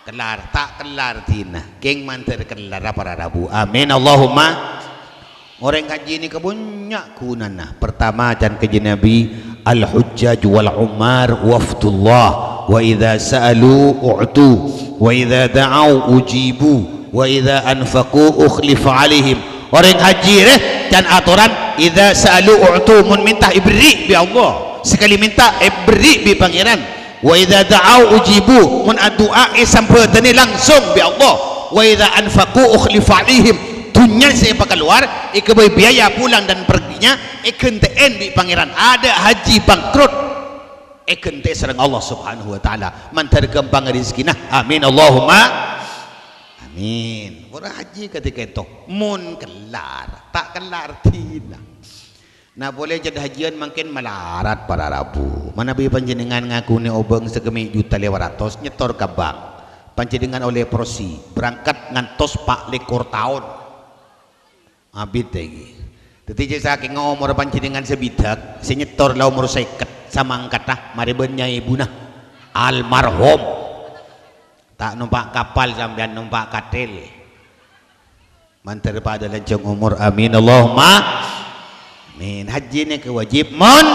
kellar, ta' kellar dina. Kèng mandhâr kellar para rabu. Amin. Allahumma. Orèng haji nèka bânnya' ghunana. Pertama, can Kanjeng Nabi, "Al-hujjaj wal umar wafdullah. Wa idza sa'alu u'tu. Wa idza da'au ujibu. Wa idza anfaqu ukhlifa alaihim." Orèng haji rè, can atoran, "Idza sa'alu u'tu." Mon mènta èberri' bi' Allah. Sakalè mènta èberri' bi' Pangèran. "Wa idza da'au ujibu," mon adu'a èsambhâdhâni langsung bi' Allah. "Wa idza anfaqu ukhlifa alaihim," dhunnya sè èpakalowar, èghâbây biaya pulang dan perginya, èghântè'è bi' Pangèran. Adâ' haji bangkrut, èghântè'è sareng Allah Subhanahu wa Ta'ala. Mandhâr ghâmpang rejhekkèna. Amin, Allahumma amin. Orèng haji kadhi kèto. Mon kellar, ta' kellar dina. Nah, polè jhât hajiyân mangkèn malarat para rabu. Manabi panjhennengngan ngaghunè obâng sakemmè' juta lèma ratos nyètor ka bank, panjhennengngan ollè prosi, berangkat ngantos pa' lèkor taon. Abit ènggi. Dhâddhi, jhâ' sakènga omor panjhennengngan sè bidhâk, sè nyètor la omor sèket, samangkatta, marè bân nyaè èbuna. Almarhum. Ta' nompa' kapal sampèyan, nompa' kathil. Mandhâr padâ lanjhâng omor. Amin. Allahumma amin. Haji nèka wajib mon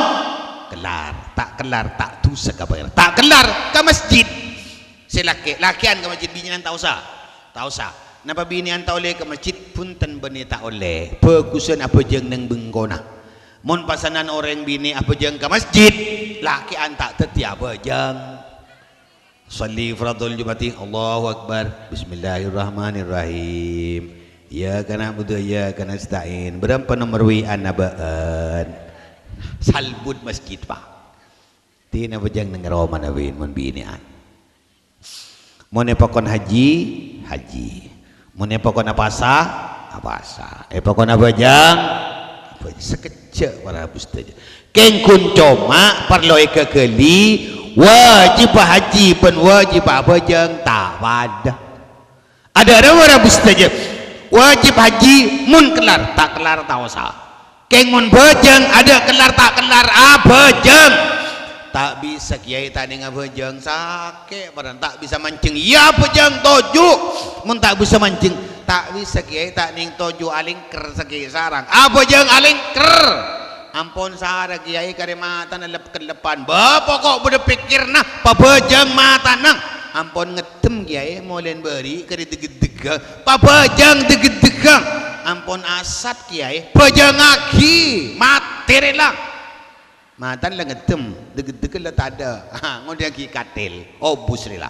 kellar. Ta' kellar, ta' dhusa ka Pangèran. Ta' kellar ka masjid. Sè lakè', lakè'an ka masjid, binè'an ta' osa. Ta' osa. Napa binè'an ta' ollè ka masjid? Bhunten, bânnè ta' ollè. Bhâghusân abhâjâng neng bengkona. Mon pasanan orèng binè' abhâjâng ka masjid, lakè'an ta' dhâddhi abhâjâng. Shalli fardhul jum'ati, Allahu Akbar. Bismillahirrahmanirrahim. Iyyaka na'budu wa iyyaka nasta'in. Bârâmpa nomer W A-na bâ'ân? Salbut masjid, Pa'. Dina abhâjâng neng romana, Win, mon binè'an. Mon èpakon haji, haji. Mon èpakon apasa, apasa. Èpakon abhâjâng, abhâjâng. Sakejjhâ', para rabu sadhâjâ. Kèng ghun coma parlo èghâghâli, wajib haji bân wajib abhâjâng ta' padâ. Adâ' ra, para rabu sadhâjâ. Wajib haji mon kellar, ta' kellar ta' osa. Kèng mon bhâjâng, adâ' kellar ta' kellar, abhâjâng. Ta' bisa kèyaè ta' nèng abhâjâng, sakè' paran ta' bisa manjheng. Iyâ abhâjâng toju'. Mon ta' bisa manjheng, ta' bisa kèyaè ta' nèng toju' alèngker sakè' sarang. Abhâjâng alèngker. Ampon sara kèyaè karè matana lep-kellepan. Bâ, poko' bâdâ pèkkèranna, pabhâjâng matana. Ampon ngeddhem kèyaè molèn bâri' karè degeddeghâ. Pabhâjâng degeddeghâ. Ampon asat kèyaè, bhâjângaghi, matè rèla. Matana la ngeddhem, degeddeghâ la tadâ'. Ha, ngodâ'aghi kathil, obus rèla.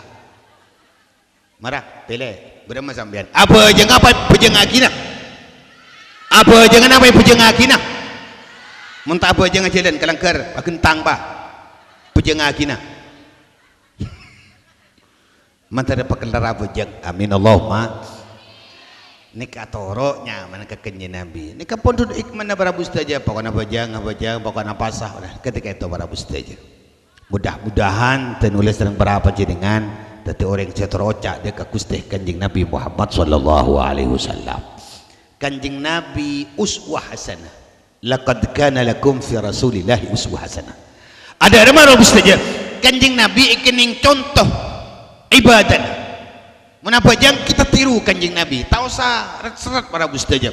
Mara, pèlè, bârâmma sampèyan? Abhâjâng apa bhâjângaghina? Abhâjângan apa bhâjângaghina? Mon ta' abhâjâng ajhâlân ka langghâr, aghentang, Pa'. Bhâjângaghina. Mandhâr pakellar abhâjâng. Amin, Allahumma. Nèka atoro' nyamana ka Kanjeng Nabi. Nèka pon dhudhu hikmana, para rabu sadhâjâ. Pokona bhâjâng, abhâjâng, pokona pasah. Ora, ghâtè kèto, para rabu sadhâjâ. Mudah-mudahan dhân kaulâ sareng para panjhennengngan dhâddhi orèng sè toroca' dâ' ka Ghustè Kanjeng Nabi Muhammad sallallahu alaihi wasallam. Kanjeng Nabi uswah hasanah. "Laqad kana lakum fi Rasulillahi uswah hasanah." Adâ' rèma, para rabu sadhâjâ, Kanjeng Nabi èkennèng conto ibâdâna. Mon abhâjâng kita tiru Kanjeng Nabi, ta' osa ret-seret, para rabu sadhâjâ.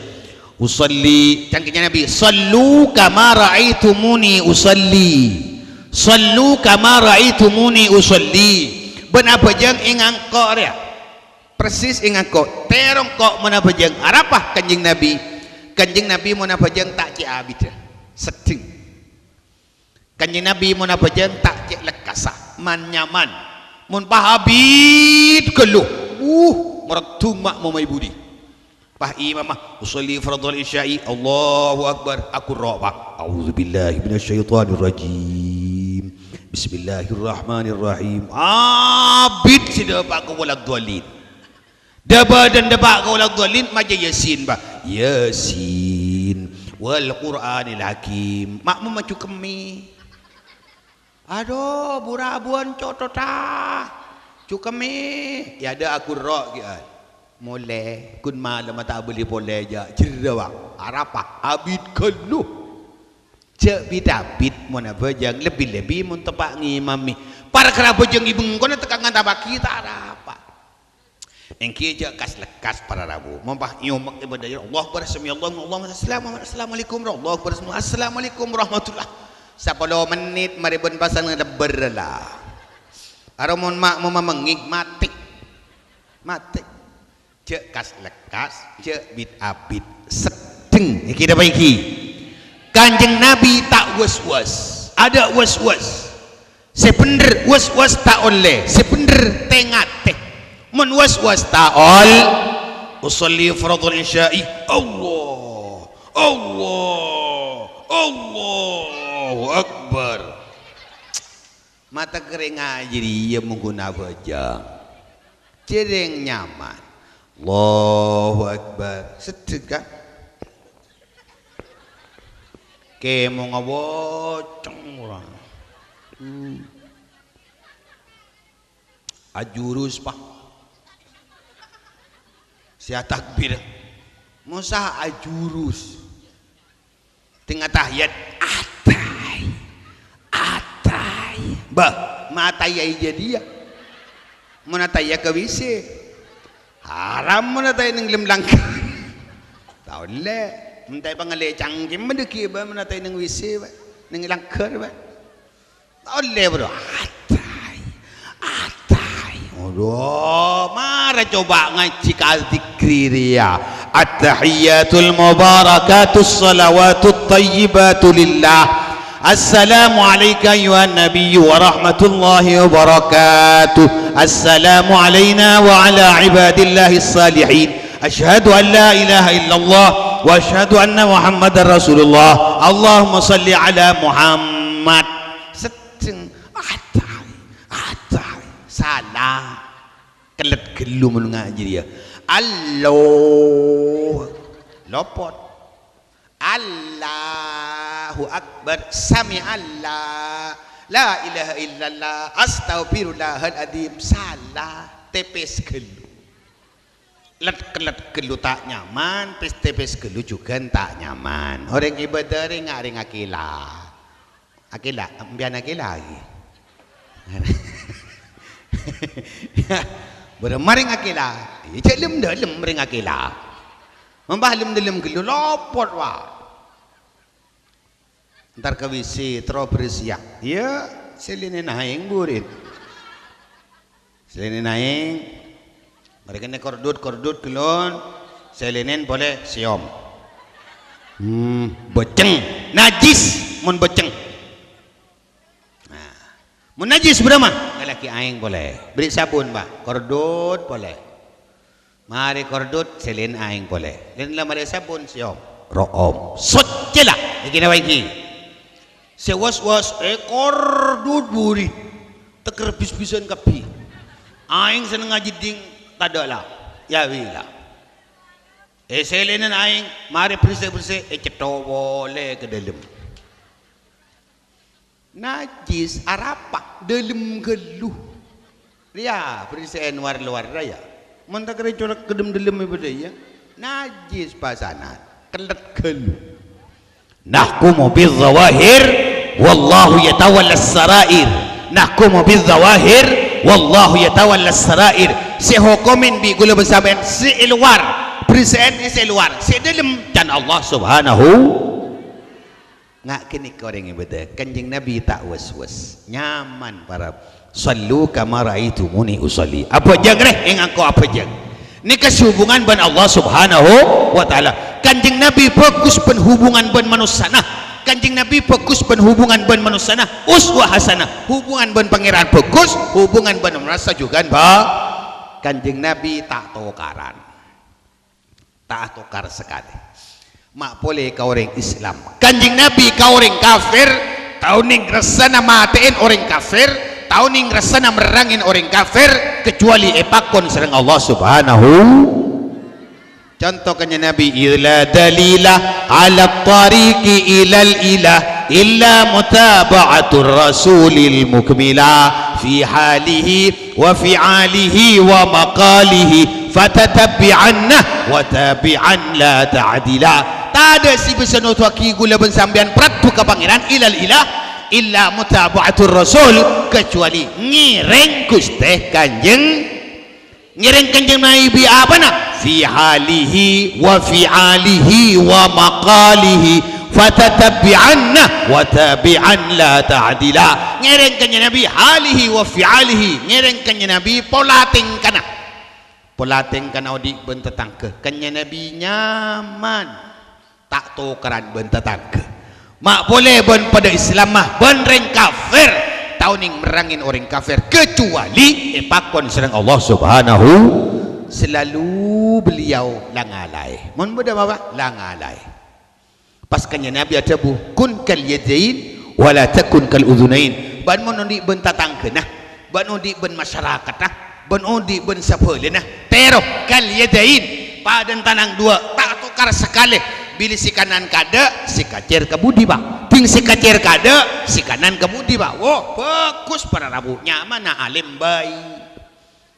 Usalli, can Kanjeng Nabi, "Shallu kama ra'aitumuni usalli. Shallu kama ra'aitumuni usalli." Bân abhâjâng èngangko' rèya. Persis èngangko'. Terro engko' mon abhâjâng. Arapa Kanjeng Nabi? Kanjeng Nabi mon abhâjâng ta' cè' abiddhâ. Seddheng. Kanjeng Nabi mon abhâjâng ta' cè' lekkassa, man-nyaman. Mon pas abit ghâllu, wuh, maraddhung ma' momai budi. Pas imamma, usalli fardhal isya'i, Allahu Akbar, akurro', Pa'. A'udzubillahi minasyaitonirrajim. Bismillahirrahmanirrahim. Abit sè dâpa' ka waladdallin. Dâ-bâdân dâpa' ka waladdallin maca Yasin, Pa'. Yasin wal Qur'anil Hakim. Ma'mum maju kemmè. Adhu, bu-rabuwân cothotta. Cukemmè. Yâ, dâ' akurro' ghi'ân. Molè. Ghun malemma ta' abâli polè jâ'. Jârèya, Pa'. Arapa? Abit ghâllu. Dâ' bit-abit mon abhâjâng, lebbi-lebbi mon teppa' ngimami. Parkara abhâjâng è bengkona teka nganta pagi ta' arapa. Èngghi jhâ' kas-lekkas para rabu. Mon pas èomek ibadah, Allahu Akbar, sami'allahu liman hamidah, Allahu Akbar, assalamualaikum, Allahu Akbar, assalamualaikum warahmatullah. Sapolo mennit marè bân pasang lebbher la. Aro mon ma-, mon mamengngè, matè. Matè. Jhâ' kas-lekkas, jhâ' bit-abit. Seddheng. Èngghi napa èngghi? Kanjeng Nabi ta' was-was. Adâ' was-was. Sè bhendher was-was ta' ollè, sè bhendher tè-ngatè. Mon was-was ta' ollè, usalli fardhal isya'i, Allah, Allah, Allahu Akbar. Mata kerrèng ajâriyâ mongghu abhâjâng. Jhâreng nyaman. Allahu Akbar. Seddheng, kan? Kèmongnga boceng ora. Hmm. Ajurus, Pak. Sè atakbir. Masa ajurus. Tèng atahiyat. Atai. Atai. Bah, ma' atahiyat jâriyâ. Mon atahiyat ka W C. Haram mon atahiyat neng lem langghâr. Ta' ollè. Mon ta' pangallè cangkem mendegi, bah, mon atahiyat neng W C, bah. Neng langghâr, bah. Ta' ollè, bro. Atai. Atai. Aduh, mara coba ngajhi ka dzikri rèya. At-tahiyyatul mubarakatus salawatut thayyibatu lillah. Assalamu alaika ayyuhan nabiyyu wa rahmatullahi wa barakatuh. Assalamu alaina wa ala ibadillahis salihin. Asyhadu an la ilaha illallah wa asyhadu anna Muhammadar Rasulullah. Allahumma shalli ala Muhammad. Seddheng. Atai. Atai. Sala. Kellet ghâllu mon nga' jâriyâ. Allo. Lopot. Allahu Akbar, sami Allah, la ilaha illallah, astaghfirullahal adzim, sala, tèpès ghâllu. Let-kellet ghâllu ta' nyaman, pès-tèpès ghâllu jhughân ta' nyaman. Orèng ibadah rèng-, rèng akèla. Akèla, empèyan akèla ghi. Bârâmma rèng akèla? Iyâ, jhâ' lem-dâlem rèng akèla. Mon pas lem-dâlem ghâllu lopot, wa. Entar ka W C, terro bersiya. Iyâ, sè lènèn aèng, burit. Sè lènèn aèng. Marè kennè kordut, kordut ghellun. Sè lènèn polè sèyom. Hmm, bâceng. Najis mon bâceng. Nah, mon najis bârâmma? Èlaghi aèng polè. Bherri' sabun, Pak. Kordut polè. Marè kordut, sè lènèn aèng polè. Lènèn la marè sabun, sèyom. Ro'om. Soccè la. Èngghi napa èngghi? Sè was-was, èkordut buri. Tèkèr bis-bisan kabbhi. Aèng sè neng ajheddhing tadâ' la. Yâ wi la. È sè lènèn aèng, marè bersè-bersè, ècètto polè ka dâlem. Najis, arapa? Dâlem ghâllu. Rèya, bersè'èn war-lowar rèya. Mon ta' kèra colok ka dâlem-dâlem è bâdâ, yâ. Najis pasana, kellet ghâllu. Nahkumu bizzawahir, wallahu yatawallas sarair. Nahkumu bizzawahir, wallahu yatawallas sarair. Sè hokomèn bi' ghulâ bân sampèyan sè è lowar, bersè'èn sè è lowar, sè è dâlem can Allah Subhanahu. Nga' ghânèka orèng ibadah, Kanjeng Nabi ta' was-was, nyaman para, "Shallu kama ra'aitumuni ushalli." Abhâjâng rè, èngako abhâjâng. Nèka sè hubungan bân Allah Subhanahu wa Ta'ala. Kanjeng Nabi bhâghus bân hubungan bân manossana. Kanjeng Nabi bhâghus bân hubungan bân manossana. Uswah hasanah. Hubungan bân Pangèran bhâghus, hubungan bân manossa jhughân bhâ-, Kanjeng Nabi ta' tokaran. Ta' atokar sakalè. Ma' polè ka orèng Islam. Kanjeng Nabi ka orèng kafir, ta' onèng rassana matè'èn orèng kafir, ta' onèng rassana merrangèn orèng kafir, kecuali èpakon sareng Allah Subhanahu. Conto Kanjeng Nabi, "Idz la dalila 'ala tariqi ilal ilah illa mutaba'atur rasulil mukmila fi halihi wa fi'alihi wa maqalihi, fatatabbi'anna wa tabi'an la ta'dila." Tadâ' sè bisa noduwaghi ghulâ bân sampèyan paraddu ka Pangèran ilal ilah illa mutaba'atur rasul, kecuali ngèrèng Ghustè Kanjeng, ngèrèng Kanjeng Nabi apana? Fi halihi wa fi'alihi wa maqalihi, fatatabbi'anna wa tabi'an la ta'dila. Ngèrèng Kanjeng Nabi halihi wa fi'alihi, ngèrèng Kanjeng Nabi pola tèngkana. Pola tèngkana odi' bân tatangghâ. Kanjeng Nabi nyaman. Ta' tokaran bân tatangghâ. Ma' polè bân padâ Islamma bân rèng kafir, ta' onèng merrangè orèng kafir, kecuali èpakon sareng Allah Subhanahu, selalu beliau la ngalaè. Mon bâdâ apa? La ngalaè. Pas Kanjeng Nabi adhâbu, "Kun kal yadain, wa la takun kal udhunain." Bân mon odi' bân tatangghâna, bân odi' bân masyarakatta, bân odi' bân sabhâlâna. Tèro, kal yadain, padâna tanang duwâ', ta' tokar sakalè. Bilâ sè kanan kaadâ', sè kacèr ka budi, Pa'. Ding sè kacèr kaadâ', sè kanan ka budi, Pa'. Wo, bhâghus para rabu, nyamana alèm bhâi.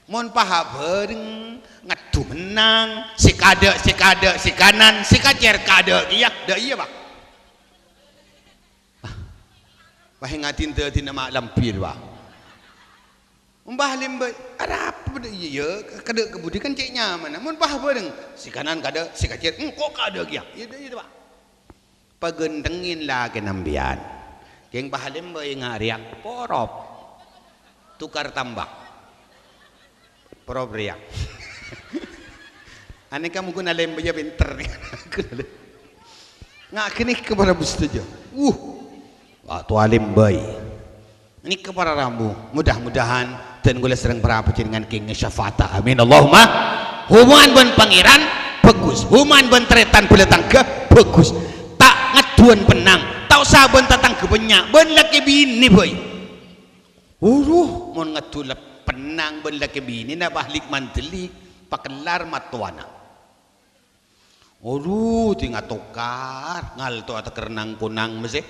Mon paha bhâreng, ngaddu mennang, sè kaadâ', sè kaadâ', sè kanan, sè kacèr kaadâ' kèya, dâ' iyâ, Pa'. Wah, èngadin dâdina ma' lambir, Pa'. Mon paha lèmbâi, arapa bâdâ iyâ, iyâ, kadâ' ka budi kan cè' nyamana. Mon paha bhâreng, sè kanan kaadâ', sè kacèr, engko' kaadâ' kèya. Iyâ, dâ' iyâ, Pa'. Paghânthengngin lakèna empèyan. Kèng paha lèmbâi nga' rèya, porop. Tokar tamba. Porop rèya. Anèka mon ghun alèmbâi yâ pènter. Nga' ghânèka para rabu sadhâjâ. Wuh. Wa' towa alèmbâi. Nèka para rabu, mudah-mudahan dân kaulâ sareng para panjhennengngan kèngèng syafa'atta. Amin. Allahumma. Hubungan bân Pangèran bhâghus. Hubungan bân tarètan bhâlâ tangghâ bhâghus. Ta' ngadduwân pennang. Ta' osa bân tatangghâ bânnya'. Bân lakè binè bhâi. Uru, mon ngaddu la-, pennang bân lakè binè napa lik mandeli, pakellar mattowana. Adu, ding atokar, ngalto ateker nang-konang mèsè.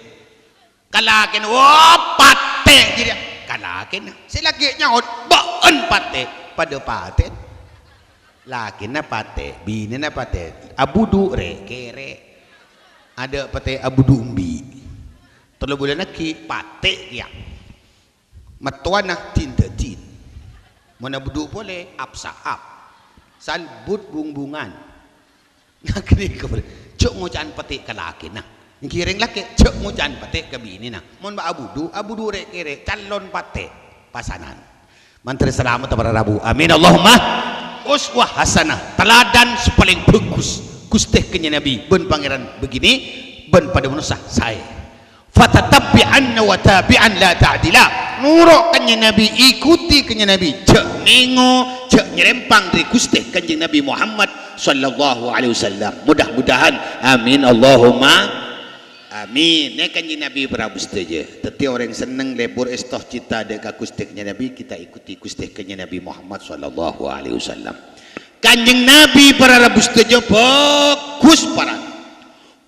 Ka lakèna, "Wah, patè' jârèya." Ka lakèna. Sè lakè' nyaot, "Bâ'en patè'." Padâ patè'. Lakèna patè', binèna patè'. Abudhu' rè'-kèrè'. Adâ' patè' abudhu' embi'. Tello bulân aghi', patè' kèya. Mattowana din-dâdin. Mon abudhu' polè, ap-saap. Salbut bung-bungan. Nah, ghânèka polè. Jhâ' ngoca'an patè' ka lakèna. Ènggi rèng lakè', jhâ' ngoca'an patè' ka binèna. Mon bâ' abudhu', abudhu' rè'-kèrè', calon patè'. Pasanan. Mandhâr salamet para rabu. Amin. Allahumma uswah hasanah. Teladan sè palèng bhâghus. Ghustè Kanjeng Nabi bân Pangèran bhâghini, bân padâ manossa saè. Fatatabbi'anna wa tabi'an la ta'dila. Noro' Kanjeng Nabi, ikuti Kanjeng Nabi. Jhâ' nèngo, jhâ' nyarèmpang dâri Ghustè Kanjeng Nabi Muhammad sallallahu alaihi wasallam. Mudah-mudahan. Amin. Allahumma amin. Nè Kanjeng Nabi para rabu sadhâjâ. Dhâddhi orèng senneng lebur èsto cinta dâ' ka Ghustè Kanjeng Nabi, kita ikuti Ghustè Kanjeng Nabi Muhammad sallallahu alaihi wasallam. Kanjeng Nabi para rabu sadhâjâ bhâghus para.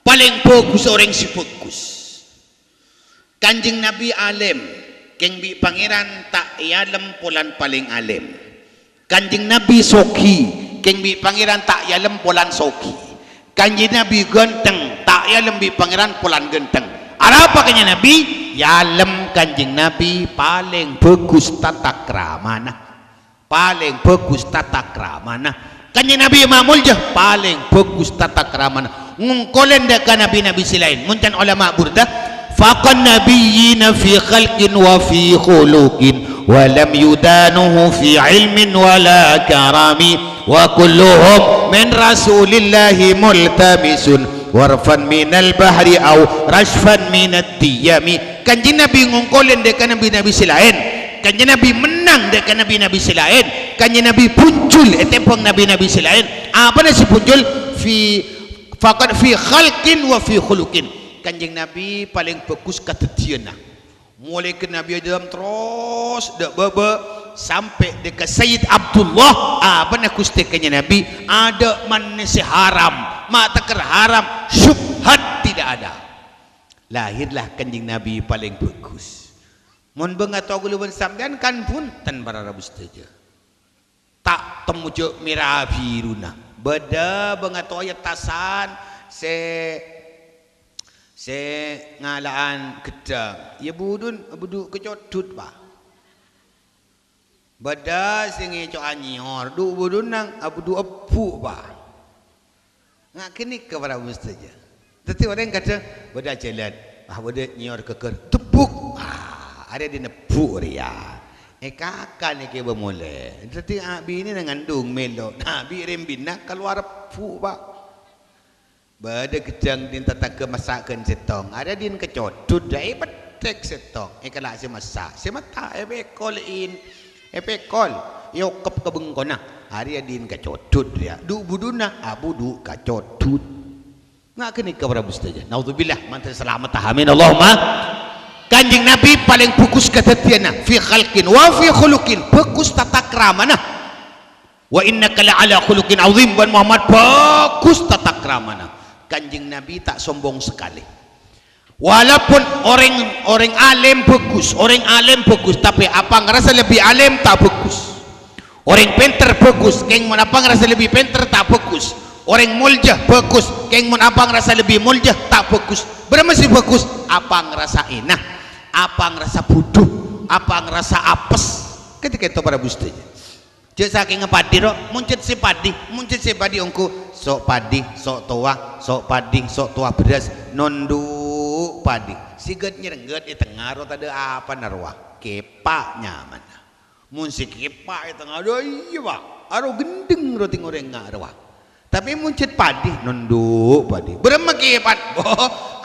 Palèng bhâghus orèng sè bhâghus. Kanjeng Nabi alèm, kèng bi' Pangèran ta' èalem polana palèng alèm. Kanjeng Nabi soghi, kèng bi' Pangèran ta' èalem polana soghi. Kanjeng Nabi ghântheng, ta' èalem bi' Pangèran polana ghântheng. Arapa Kanjeng Nabi? Èalem Kanjeng Nabi palèng bhâghus tata kramana. Palèng bhâghus tata kramana. Kanjeng Nabi mamolja palèng bhâghus tata kramana. Ngongkolè dâ' ka nabi-nabi sè laèn. Mon can olama Burdah, "Faqan nabiyyina fi khalqin wa fi khuluqin, wa lam yudanuhu fi ilmin wa la karami, wa kulluhum min Rasulillahi multamisun warfan minal bahri aw rashfan minad diyami." Kanjeng Nabi ngongkolè dâ' ka nabi-nabi sè laèn. Kanjeng Nabi mennang dâ' ka nabi-nabi sè laèn. Kanjeng Nabi bhunjul ètèmbhâng nabi-nabi sè laèn. Apana sè bhunjul? Fi, faqat fi khalqin wa fi khuluqin. Kanjeng Nabi palèng bhâghus kadhâddhiyânna. Molaè ka Nabi Adam terros dâ' bâbâ sampè' dâ' ka Sayyid Abdullah. Apana Ghustè Kanjeng Nabi? Adâ' mannè sè haram, ma' tèkèr haram, syubhat tidak ada. Lahirlah Kanjeng Nabi palèng bhâghus. Mon bângatowa kaulâ bân sampèyan kan bhunten para rabu sadhâjâ. Ta' temmo jhâ' mèra bhiruna. Bâdâ bângatowa è attasan sè, Sè ngala'an ghedhâng, iyâ budhun, budhu kacodhut, Pa'. Bâdâ sè ngèco'a nyèyor, dhu-budhuna abudhu ebbhu', Pa'. Nga' ghânèka para rabu sadhâjâ. Dhâddhi orèng kadhâng bâdâ jhâlân, ah, bâdâ nyèyor ghâgghâr, debbhuk. Ah, arèya dhin ebbhu' rèya. Èkakan èkèbâ molè. Dhâddhi a-, binèna ngandung mèlo. Nah, bi' rèmbina kalowar ebbhu', Pa'. Bâdâ ghedhâng dhin tatangghâ massa' ghân sèttong. Arèya dhin kacodhut, dâ' èpeddhek sèttong. Èkala' sè massa'. Sè metta' èpèkol in-, èpèkol. Èokep ka bengkona. Arèya dhin kacodhut rèya. Dhu-budhuna abudhu kacodhut. Nga' ghânèka para rabu sadhâjâ. Naudzubillah, mandhâr salamedhâ. Amin. Allahumma. Kanjeng Nabi palèng bhâghus kadhâddhiyânna. Fi khalqin wa fi khuluqin. Bhâghus tata kramana. "Wa innaka la'ala khuluqin azim," bân Muhammad bhâghus tata kramana. Kanjeng Nabi ta' sombong sakalè. Walaupun orèng, orèng alim bhâghus, orèng alim bhâghus, tapè apa ngarasa lebbi alim ta' bhâghus. Orèng pènter bhâghus, kèng mon apa ngarasa lebbi pènter ta' bhâghus. Orèng molja bhâghus, kèng mon apa ngarasa lebbi molja ta' bhâghus. Bârâmma sè bhâghus? Apa ngarasa èna, apa ngarasa budhu, apa ngarasa apes. Kèto-kèto para rabu sadhâjâ. Jhâ' sakènga padhi, ro, monjhât sè padhi, monjhât sè padhi ongghu, so' padhi, so' towa, so' padhi, so' towa bherrâs, nondhu' padhi. Sè ghât-nyerengghât è tengnga, ro, tadâ' apana rowa, kèpa' nyamana. Mon sè kèpa' è tengnga, dâ' iyâ, Pa', aro ghendheng, ro, tèng orèng nga' rowa. Tapè monjhât padhi, nondhu' padhi. Bârâmma kèpa'an? Bo,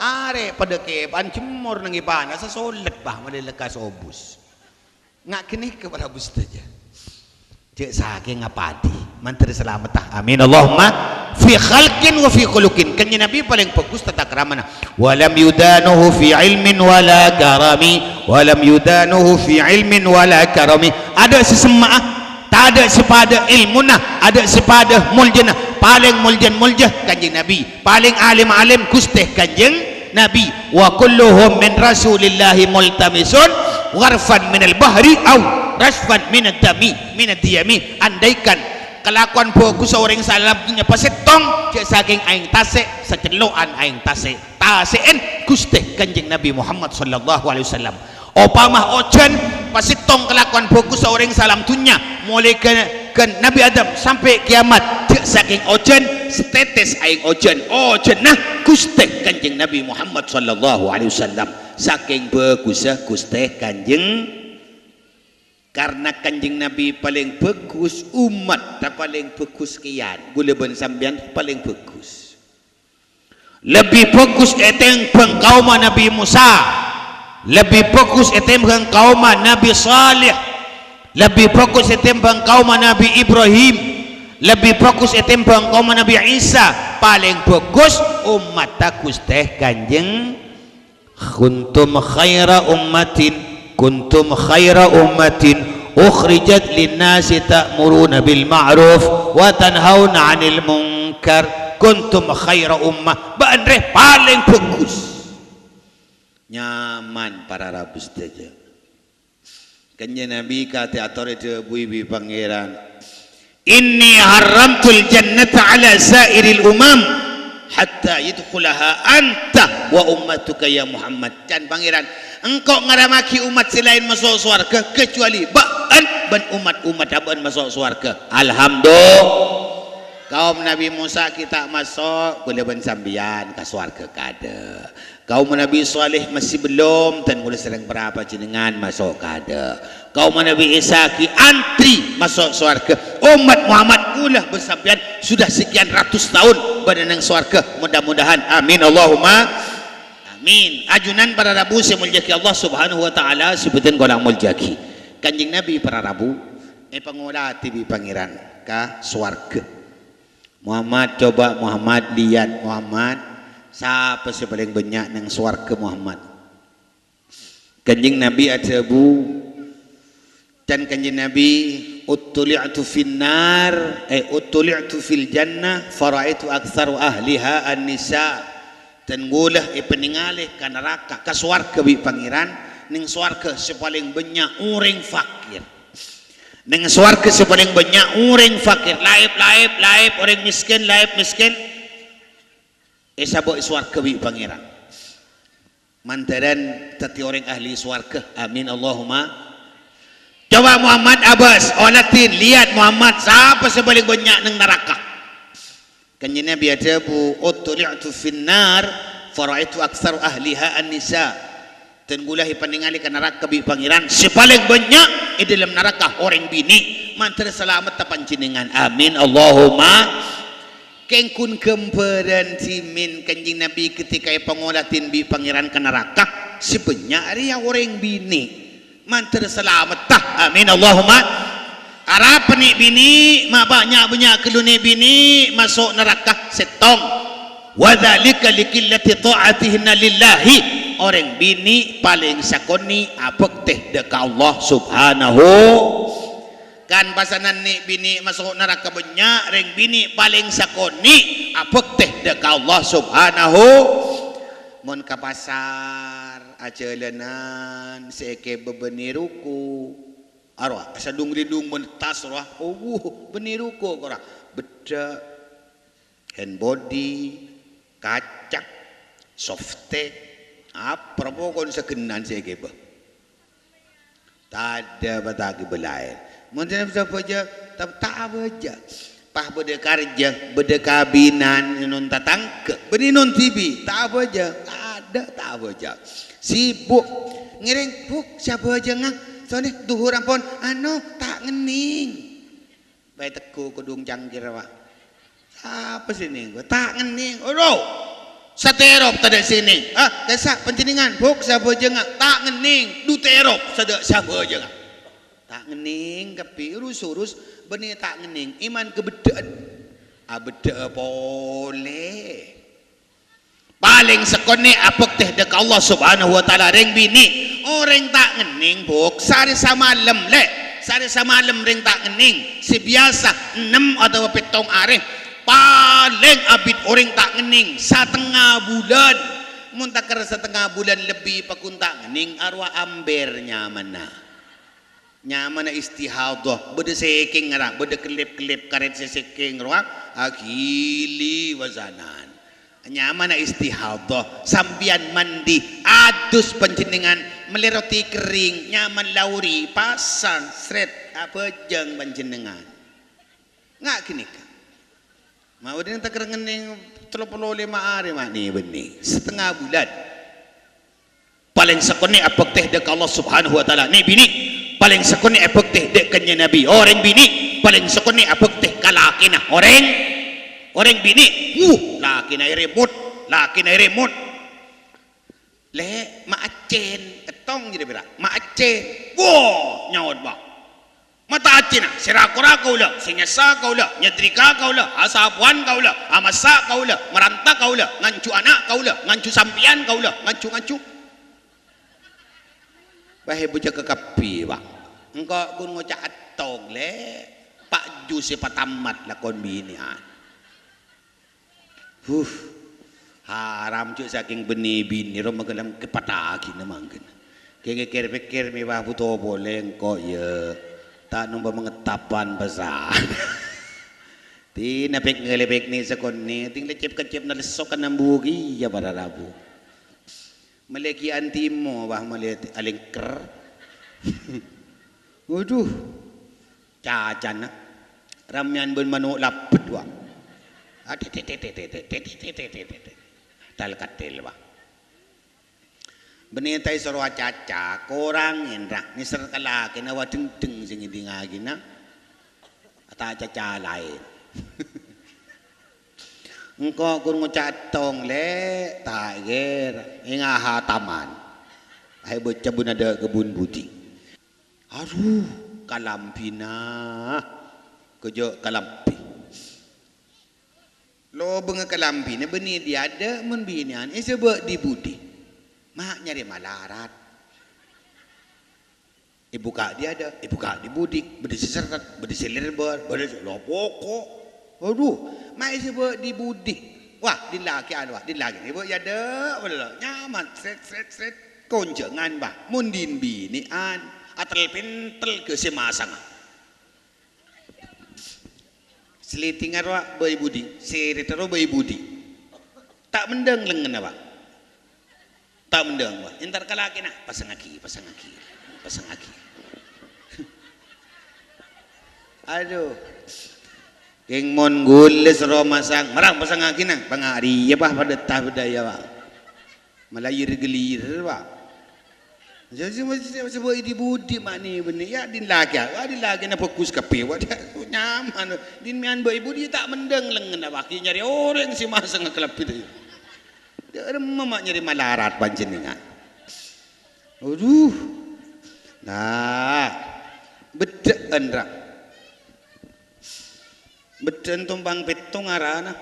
arè' padâ kèpa'an, jemmor neng è panassa, solèt, Pa', malè lekkas obus. Nga' ghânèka para rabu sadhâjâ. Jhâ' sakènga padhi, mandhâr salamedhâ. Amin. Allahumma fi khalqin wa fi khuluqin. Kanjeng Nabi palèng bhâghus tata kramana. "Wa lam yudanuhu fi ilmin wa la karami." "Wa lam yudanuhu fi ilmin wa la karami." Adâ' sè semma'a, tadâ' sè padâ èlmona, adâ' sè padâ moljâna. Palèng moljân molja Kanjeng Nabi. Palèng alim-alim Ghustè Kanjeng Nabi, "Wa kulluhum min Rasulillahi multamisun gharfan minal bahri aw rashfan minad dami, minad diyami." Andaikan kalakowan bhâghussa orèng salam dhunnya pasèttong, jhâ' sakèng aèng tasè', sacello'an aèng tasè'. Tasè'en Ghustè Kanjeng Nabi Muhammad sallallahu alaihi wasallam. Opama ojhân pasèttong kalakowan bhâghussa orèng salam dhunnya, molaè ghân, ghân Nabi Adam sampè' kèyamat, jhâ' sakèng ojhân, satètès aèng ojhân, ojhânna Ghustè Kanjeng Nabi Muhammad sallallahu alaihi wasallam. Sakèng bhâghussa Ghustè Kanjeng. Karna Kanjeng Nabi palèng bhâghus, ommatta palèng bhâghus kèyan. Ghulâ bân sampèyan palèng bhâghus. Lebbi bhâghus ètèmbhâng kaomma Nabi Musa, lebbi bhâghus ètèmbhâng kaomma Nabi Saleh, lebbi bhâghus ètèmbhâng kaomma Nabi Ibrahim, lebbi bhâghus ètèmbhâng kaomma Nabi Isa, palèng bhâghus ommatta Ghustè Kanjeng. "Kuntum khaira ummatin, kuntum khaira ummatin ukhrijat linnasi ta'muruna bil ma'ruf wa tanhauna 'anil munkar." Kuntum khaira ummah, bâ'na rè palèng bhâghus. Nyaman para rabu sadhâjâ. Kanjeng Nabi katè ator èdhâbuwi bi' Pangèran, "Inni harramtul jannata 'ala sa'iril umam hatta yadkhulaha anta wa ummatuka ya Muhammad." Can Pangèran, engko' ngaramaghi ommat sè laèn maso' sowarghâ, kecuali bâ'na bân ommat-ommatta bâ'na maso' sowarghâ. Alhamdulillah. Kaom Nabi Musa ghi' ta' maso', ghulâ bân sampèyan ka sowarghâ kaadâ'. Kaom Nabi Saleh masih belum, dan ghulâ sareng para panjhennengngan maso' kaadâ'. Kaom Nabi Isa ghi' antri maso' sowarghâ. Ommat Muhammad ghulâ bân sampèyan sudah sekian ratus tahun bâdâ neng sowarghâ. Mudah-mudahan. Amin. Allahumma amin. Ajunan para rabu sè èmoljâ'aghi Allah Subhanahu wa Ta'ala, sè bhâdhân kaulâ moljâ'aghi. Kanjeng Nabi para rabu èpangolatè bi' Pangèran ka sowarghâ. Muhammad, coba Muhammad, lihat Muhammad, sapa sè palèng bânnya' neng sowarghâ, Muhammad? Kanjeng Nabi adhâbu, can Kanjeng Nabi, "Uttuli'tu finnar, eh, uttuli'tu fil jannah, faraitu aktsara ahliha an-nisa." Dan ghulâ èpanèngalè ka naraka, ka sowarghâ bi' Pangèran, neng sowarghâ sè palèng bânnya' orèng fakir. Neng sowarghâ sè palèng bânnya' orèng fakir, laèp, laèp, laèp, orèng mèskèn, laèp mèskèn. Èsabâ' è sowarghâ bi' Pangèran. Mandhârân dhâddhi orèng ahli sowarghâ. Amin, Allahumma. Coba Muhammad Abbas, Oladin, lihat Muhammad, sapa sè palèng bânnya' neng naraka? Kanjeng Nabi adhâbu, "Uttali'tu finnar, fara'aitu aktsara ahliha an-nisa." Dân kaulâ èpanèngalè ka naraka bi' Pangèran, sè palèng bânnya' è dhâlem naraka orèng binè'. Mandhâr salametta panjhennengngan. Amin, Allahumma. Kèng ghun ghâmbhârân dhimèn Kanjeng Nabi ketika èpangoladin bi' Pangèran ka naraka, sè bânnya' rèya orèng binè'. Mandhâr salametta. Amin, Allahumma. Arapa nè' binè', ma' bânnya'-bânnya' ghâllu nè' binè' maso' naraka. Sèttong. "Wa dzalika liqillati tha'atihinna lillahi." Orèng binè' palèng sakonè' abhâktè dhâ' ka Allah Subhanahu. Kan pasanan nè' binè' maso' naraka bânnya', rèng binè' palèng sakonè' abhâktè dhâ' ka Allah Subhanahu. Mon ka pasar, ajhâlânan, sè èkèbâ bânnè ruko. Arowa, sadhung-rindhung mon tas rowa, owu, bânnè ruko kora. Beddhâ', hand body, kaca, softtek, apa pokon saghennan sè èkèbâ. Tadâ' patagi belaèn. Mon sè bisa bâjâ, ta-, ta' abâjâ. Pas bâdâ karjâ, bâdâ kabinan, non tatangghâ, bânnè non dhibi', ta' abâjâ. Tadâ' ta' abâjâ. Sibuk. Ngèrèng, "Bu', sè abâjângnga. Sonnè dhuhur ampon, ano, ta' ngennèng." Bâi tegghu kodhung cangkir, Pak. Sapa sè nèng? Ta' ngennèng. Olo! Satèrop tadâ' sè nèng. Ah, kèsa' panjhennengngan, Bu', sè abâjângnga. Ta' ngennèng. Du tèrop, sadâ' sè abâjângnga. Ta' ngennèng kabbhi, rus-urus, bânnè ta' ngennèng. Iman kabeddhâ'ân. Abeddhâ'â polè. Palèng sakonè' abhâktè dhâ' ka Allah Subhanahu wa Ta'ala, rèng binè'. Orèng ta' ngennèng, Bu', saarè samalem, Lè'. Saarè samalem rèng ta' ngennèng. Sè biyasa ennem otabâ pèttong arè. Palèng abit orèng ta' ngennèng satengnga bulân. Mon takèr satengnga bulân lebbi paghun ta' ngennèng, arowa ambèr nyamana. Nyamana istihadhah, bâdâ sèkèng ra, bâdâ kellèp-kellèp karèt sè sèkèng rowa, aghili wasanan. Nyamana istihadhah, sampèyan mandi, adus panjhennengngan, mellè roti kerrèng, nyaman laorè, pasang, srèt, abhâjâng panjhennengngan. Nga' ghânèka. Ma'bâdhân takèr ngennèng tello polo lèma arè, ma' nè-bânnè, satengnga bulân. Palèng sakonè' abhâktè dhâ' ka Allah Subhanahu wa Ta'ala. Nè' binè', palèng sakonè' abhâktè dhâ' Kanjeng Nabi. Orèng binè', palèng sakonè' abhâktè ka lakèna. Orèng, orèng binè', wuh, lakèna èrèmot, lakèna èrèmot. Lè', ma' accèn, èttong jârèya pèra', ma' accèn. Wah, nyaot, Bâ. Ma' ta' accènna, sè ra-kora kaulâ, sè nyassa kaulâ, nyadrika kaulâ, asapowan kaulâ, amassa kaulâ, maranta kaulâ, nganjhu ana' kaulâ, nganjhu sampèyan kaulâ, nganjhu-nganjhu. Wah, è bujâ kakabbhi, Bâ. Engko' ghun ngoca' èttong, Lè'. Pa' jus sè patammat lakon binè'an. Huh, haram jâ' sakèng bânnè binè ro maghâlâm kèpattaghina mangghâna. Kè-, kèkkèr-pèkkèr mè' bâ buto polè engko' yâ. Ta' nompa mangettapan passa. Dinah pèk ngalèpèk nè' sakonè', ting lecep-kecep nalesso ka nambu kèya para rabu. Mellè ghi' antimo, bâ, mellè alèngker. Waduh. Cacana. Rammèyan bân mano' labbet, wa. Atetetetetetetetetetetet. Tal-katel, wa. Bânnè ta' èsoro acaca, korang ènra, nèser ka lakèna, wa, dhengdheng sè ngèdingngaghinna. Ta' acaca laèn. Engko' ghun ngoca' èttong, Lè', ta' kèra, ènga hataman. Ayo bâca bun adâ' ka bun budi. Aduh, kalambhina. Kèjâ' kalambhi. Lobângnga kalambhina bânnè dhi' adâ' mon binè'an èsabâ' dhi-budhi. Ma' nyarè malarat. Èbukka' dhi' adâ', èbukka' dhi-budhi, bâdâ sè serret, bâdâ sè lèrbâr, bâdâ sè lopoko. Adhu, ma' èsabâ' dhi-budhi. Wah, dhin lakè anu, wah, dhin lakè èbâ' è adâ', wala, nyaman, sret, sret, sret. Konjhângan, bâ, mon dhin binè'an, atel-pentel ghâ sè masanga. Slitingan rowa bâi budhi, sèrètta rowa bâi budhi. Ta' mendhâng lengngenna, bâ. Ta' mendhâng, wah. Entar ka lakèna, "Pasangngaghi, pasangngaghi, pasangngaghi." Aduh. Kèng mon ghulâ soro masang, "Marang pasangngaghi, Nang." "Pangariya, Pak, padâ ta' bâdâ, ya, Pak." Malah lir-ghelir, Pak. Jadi, masih, masih, masih, budi-budi, mak, ni, bânnè. Ya, din lakè, wah, din lakèna bhâghus kabbhi, wah, nyaman. Din mèyan bâi budi ta' mendhâng lengngenna, Pak. Nyarè orèng sè masang kalabhi, dâ'. Dâ' remma, mak, nyarè malarat panjhennengngan. Aduh. Nah, beddhâ'ân, ra. Beddhâ'ân tompang pètto ngarana.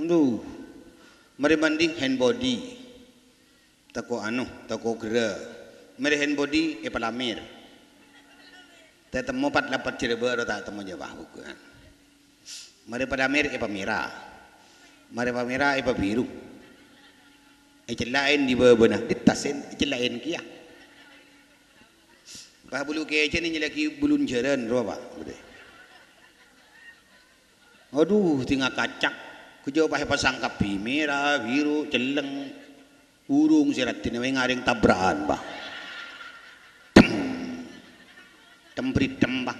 Aduh. Marè mandi hand body. Tako' anu, tako' gerrâ. Marè hand body èpalamèr. Ta' temmo pat-lapat jârâ bâ'na ta' temmo jâ' bhâghus. Marè palamèr èpamèra. Marè pamèra èpabiru. Ècella'èn è bâbâna, dittasèn ècella'èn kèya. Pas bulu kècèn nyellaghi bulun jhârân rowa, Pak. Adhu, tengnga kaca. Kejjhâ' pas èpasang kabbhi, mèra, biru, celleng. Burung sè raddhinna mè' ngarèng tabra'an, Pak. Tem. Tem bridem, Pak.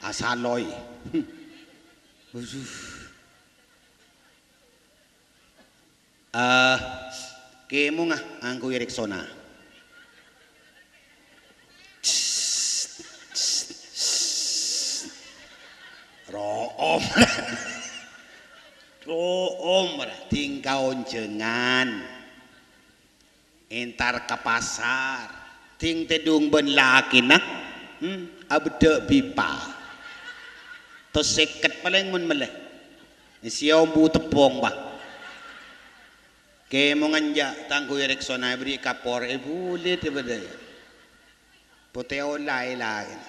Asaloy. Adhu. Eh, kèmongnga angghuy Rexona. Ro'om. Ro'om, ra, tingka onjhângan. Entar ka pasar. Ting tèdung bân lakèna, hmm, abeddhâ' bipa. Tos sèket palèng mon mellè. Sè ombu teppong, Pak. Kèmongnga enjâ' tangghu Rexona èberri' kapor, èbulèt èbâdâ. Potè ola è lakèna.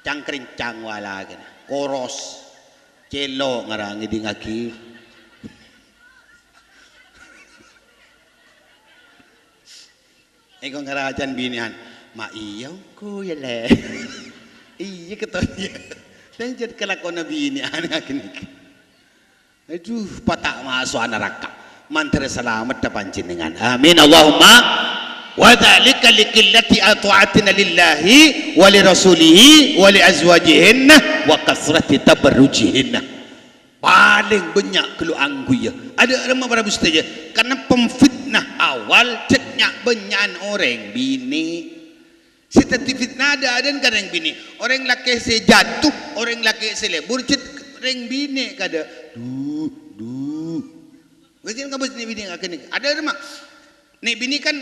Cang-krèncang wa lakèna. Koros. Cèlo' ngara ngèdingngaghi. Engko' ngarajân binè'an, "Ma' iyâ ongghu, yâ, Lè'?" "Iyâ, ketton, yâ." Sè jhât kalakowanna binè'an ngakèn nèka. Adhu, pata' maso'a naraka. Mandhâr salameddhâ panjhennengngan. Amin. Allahumma wa dzalika liqillati ata'atina lillahi wa li rasulihi wa li azwajihinna wa kasrati tabarrujihinna. Palèng bânnya' ghâllu angghuy, yâ. Adâ' remma para bu sadhâjâ, karna pemfitnah awal jhât nya'-bânnya'an orèng binè'. Sè dhâddhi fitnah adâ'-adâ'ân ka rèng binè'. Orèng lakè' sè jatuh, orèng lakè' sè lebur, jhât rèng binè' kadâ'. Dhu, dhu. Wis ngabâs nè' binè' ngakèn nèka. Adâ' remma. Nè' binè' kan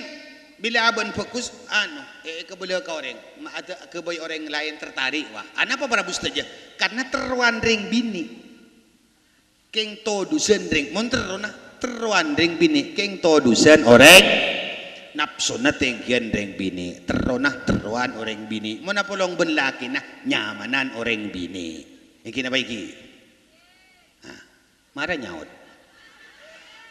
bilâ abâ'na bhâghus, anu, è-, èkabâlâ ka orèng. Ma-, adâ' ghâbây orèng laèn tertarik, wah. Anapa para bu sadhâjâ? Karna terrowan rèng binè'. Kèng todusân rèng, mon terrona, terrowan rèng binè', kèng todusân orèng, napsona tèngghiyân rèng binè', terrona terrowan orèng binè', mon apolong bân lakèna, nyamanan orèng binè'. Ènggi napa ènggi? Nah, mara nyaot.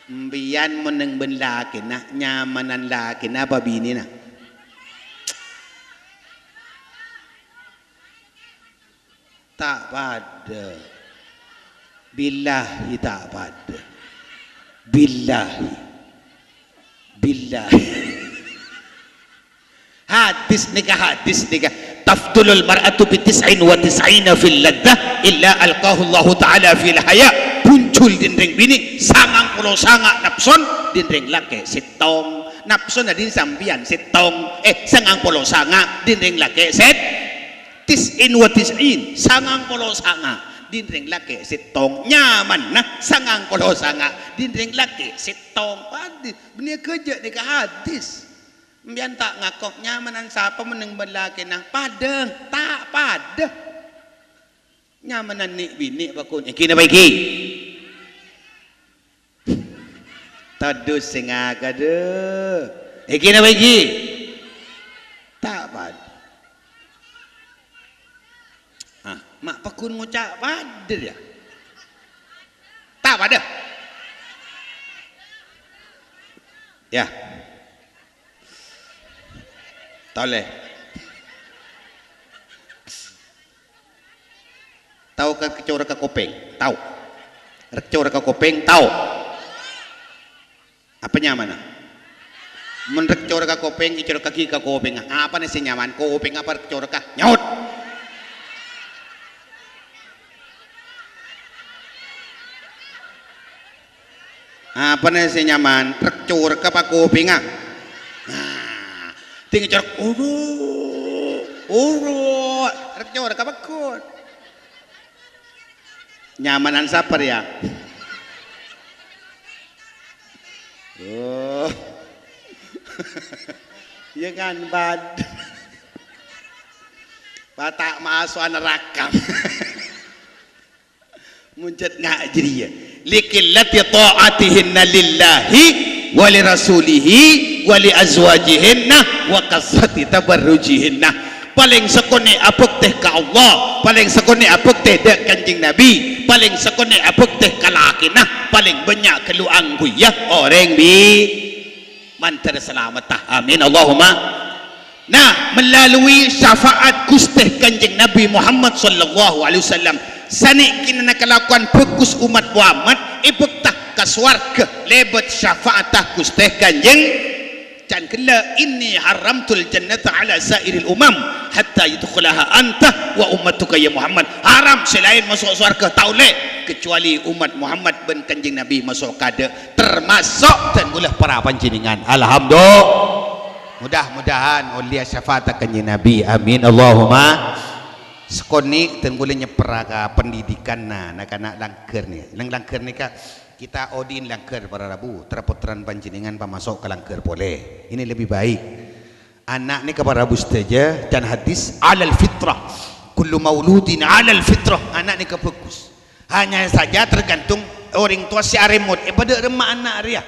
Empèyan mon neng bân lakèna, nyamanan lakèna apa binèna? Ta' padâ. Billahi ta' padâ. Billahi. Billahi. Hadis nèka, hadis nèka. "Tafdulul mar'atu bi tis'in wa tis'ina fil ladzah illa alqahullahu ta'ala fil haya." Bhunjhul dhin rèng binè' sangang polo sanga' napson, dhin rèng lakè' sèttong. Napsona dhin sampèyan sèttong. Eh, sangang polo sanga', dhin rèng lakè' sèt-, Tis'in wa tis'in, sangang polo sanga', dhin rèng lakè' sèttong, nyamanna sangang polo sanga', dhin rèng lakè' sèttong. Hadis, bânnè ghâjâ' nèka hadis. Empèyan ta' ngako, nyamanan sapa mon neng bân lakèna? Padâ, ta' padâ. Nyamanan nè' binè' pakon. Ènggi napa ènggi? Todus sè ngakadâ. Ènggi napa ènggi? Ta' padâ. Ah, ma' paggun ngoca' padâ, yâ? Ta' padâ. Yâ. Tao, Lè'. Tao ka-, reca' ka kopèng? Tao. Reca' ka kopèng, tao. Apa nyamana? Mon rèk corèka kopèng, ècorèkaghi ka kopèngnga. Apana sè nyaman, kopèng apa rèk corèka? Nyaot. Apana sè nyaman, rèk corèka apa kopèngnga? Nah, ting corèk, "Uru, uru," rèk corèka pegghun. Nyamanan sapa rèya? Oh. Iyâ kan, Bad? Bata' maso'a naraka. Mon cè' nga' jârèya. Liqillati ta'atihinna lillahi wa li rasulihi wa li azwajihinna wa kasrati tabarrujihinna. Palèng sakonè' abhâktè ka Allah, palèng sakonè' abhâktè dâ' Kanjeng Nabi, palèng sakonè' abhâktè ka lakèna, palèng bânnya' ghâllu angghuyyâ orèng bi-, mandhâr salametta. Amin, Allahumma. Nah, melalui syafaat Ghustè Kanjeng Nabi Muhammad sallallahu alaihi wasallam, sanèkèna kalakowan bhâghus ommat Muhammad èbhâkta ka sowarghâ lèbât syafaatta Ghustè Kanjeng. Can ghellâ', "Inni haramtul jannata ala sairil umam hatta yudkhulaha anta wa ummatuka ya Muhammad." Haram sè laèn maso' sowarghâ, ta' ollè, kecuali ommat Muhammad bân Kanjeng Nabi maso' kaadâ', termasok dân kaulâ para panjhennengngan. Alhamdulillah. Mudah-mudahan ollèya syafaatta Kanjeng Nabi. Amin. Allahumma. Sakonè' dân kaulâ nyèpperra ka pendidikan, na-, na'-kana' langghâr nè. Neng langghâr nèka kita odi'in langghâr para rabu, tra-pottrana panjhennengngan pamaso' ka langghâr polè. Ini lebih baik. Ana' nèka para rabu sadhâjâ, can hadis, "Alal fitrah. Kullu mauludin alal fitrah." Ana' nèka bhâghus. Hanya saja tergantung orèng towa sè aremot, è, bâdâ remma ana' rèya.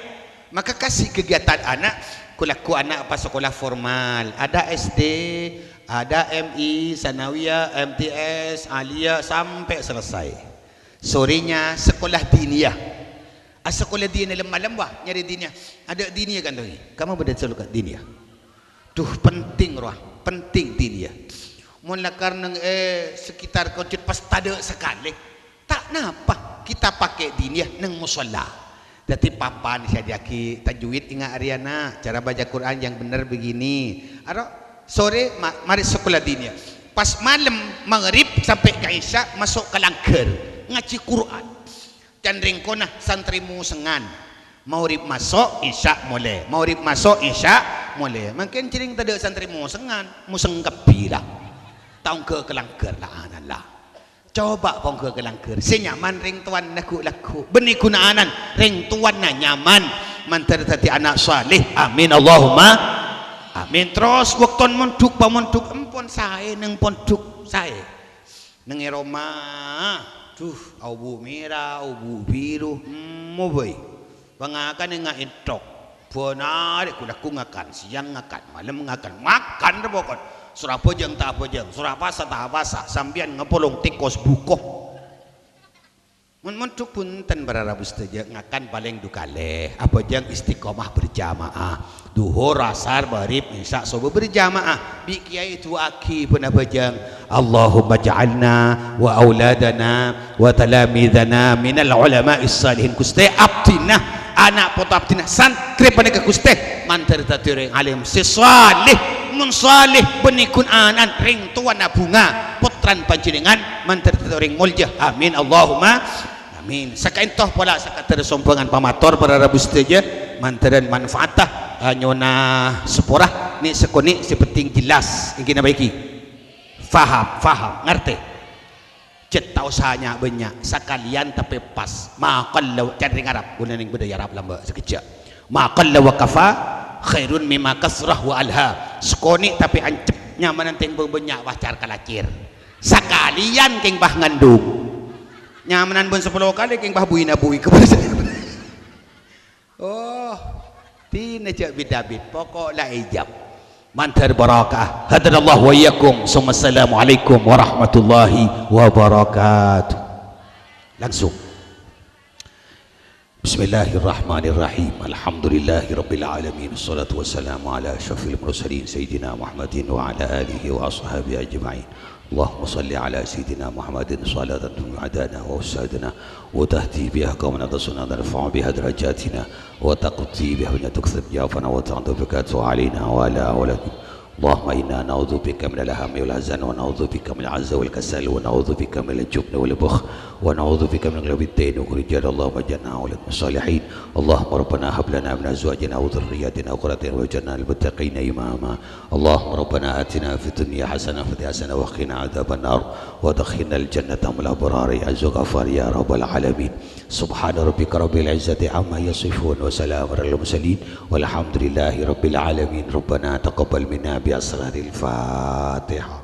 Maka kasih kegiatan anak, ku-, lagghu' ana' pas sekolah formal, ada S D, ada M I, sanawiyah, M T S, aliyah, sampai selesai. Sorenya sekolah diniyah. A, sekolah diniyah lem-malem, wah, nyarè diniyah. Ada diniyah kan, toh? Kamu bâdâ sekolah diniyah? Duh, penting, rowa. Penting diniyah. Mon lakar neng, eh, sekitar kocet pas tadâ' sakalè. Ta' napa, kita pakai diniyah neng mosolla. Dhâddhi papan sè èajhâjhiyâghi tajwid, enga' arèya, na', cara baca Quran yang benar begini. Aro, sore ma-, marè sekolah diniyah. Pas malem, maghrib sampè' ka isya, maso' ka langghâr, ngajhi Quran. Can rèng kona santrè mosengngan. Maghrib maso', isya molè. Maghrib maso', isya molè. Mangkèn jhârèng tadâ' santrè mosengngan, moseng kabbhi la. Ta' ongghâ ka langghâr la, ana' la. Coba pongghâ ka langghâr. Sè nyaman rèng towana ghu-, lagghu'. Bânnè ghuna'ana rèng towana nyaman. Mandhâr dhâddhi ana' saleh. Amin. Allahumma amin. Terros, bâkto mondhuk, pamondhuk empon saè, neng pondhuk saè. Neng è roma, duh, abu mèra, abu biru, emmo bhâi. Pangakan enga' enthok. Bân arè ghu-lagghu ngakan, sèyang ngakan, malem ngakan. Makan rè pokon. Soro abhâjâng ta' abhâjâng, soro apasa ta' apasa, sampèyan ngapolong tèkos buko. Mon mondhuk bhunten para rabu sadhâjâ, ngakan palèng du kalè. Abhâjâng istiqomah berjamaah. Dhuhur, asar, maghrib, isya, subuh berjamaah. Bi' kèyaè du'aaghi bân abhâjâng. Allahumma ja'alna wa auladana wa talamidana minal ulama'is salihin. Ghustè, abdhina, ana' poto abdhina, santrè panèka, Ghustè, mandhâr dhâddhi orèng alim sè saleh. Mon saleh, bânnè ghuna'ana rèng towana bhunga, pottrana panjhennengngan, mandhâr dhâddhi orèng molja. Amin. Allahumma amin. Sakaènto pola sakadâr sombhângan pamator para rabu sadhâjâ, mandhârân manfaatta, eh, nyo'ona sapora, nè' sakonè' sè penting jelas. Ènggi napa ènggi? Faham, faham, ngartè. Jhâ' ta' osa nya'-bânnya', sakalèyan tapè pas. Ma qalla wa, can rèng Arab, ghulâ neng bâdâ è Arab lambâ' sakejjhâ'. Ma qalla wa kafa, khairun mimma katsura wa alha. Sakonè' tapè ancep, nyamanan tèngbâng bânnya' wah car-kalacèr. Sakalèyan kèng pas ngandung. Nyamanan bân sapolo kalè kèng pas buina-bui. Oh, dinah jhâ' bit-abit, poko' la ijab. Mandhâr barokah. Hadanallahu wa iyyakum. Summa assalamualaikum warahmatullahi wabarakatuh. Langsung. Bismillahirrahmanirrahim. Alhamdulillahirabbil alamin. Wassalatu wassalamu ala asyrafil mursalin sayyidina Muhammadin wa ala alihi wa ashabihi ajma'in. اللهم صل على سيدنا محمد صلاة تبعدنا وأسعدنا وتهدي بها قومنا تصنع ترفع بها درجاتنا وتقضي بها حاجتنا تكثر جافنا وتعظم بك علينا وعلى أولادنا. اللهم إنا نعوذ بك من الهم والحزن ونعوذ بك من العجز والكسل ونعوذ بك من الجبن والبخل ونعوذ بك من غلبة الدين وكل الجهل. اللهم اجعلنا أولاد صالحين. اللهم ربنا هب لنا من أزواجنا وذرياتنا قرة أعين واجعلنا للمتقين إماما. اللهم ربنا آتنا في الدنيا حسنة وفي الآخرة حسنة وقنا عذاب النار وأدخلنا الجنة مع الأبرار يا ذو الغفار يا رب العالمين. سبحان ربك رب العزة عما يصفون وسلام على المرسلين والحمد لله رب العالمين. ربنا تقبل منا بأسرار الفاتحة.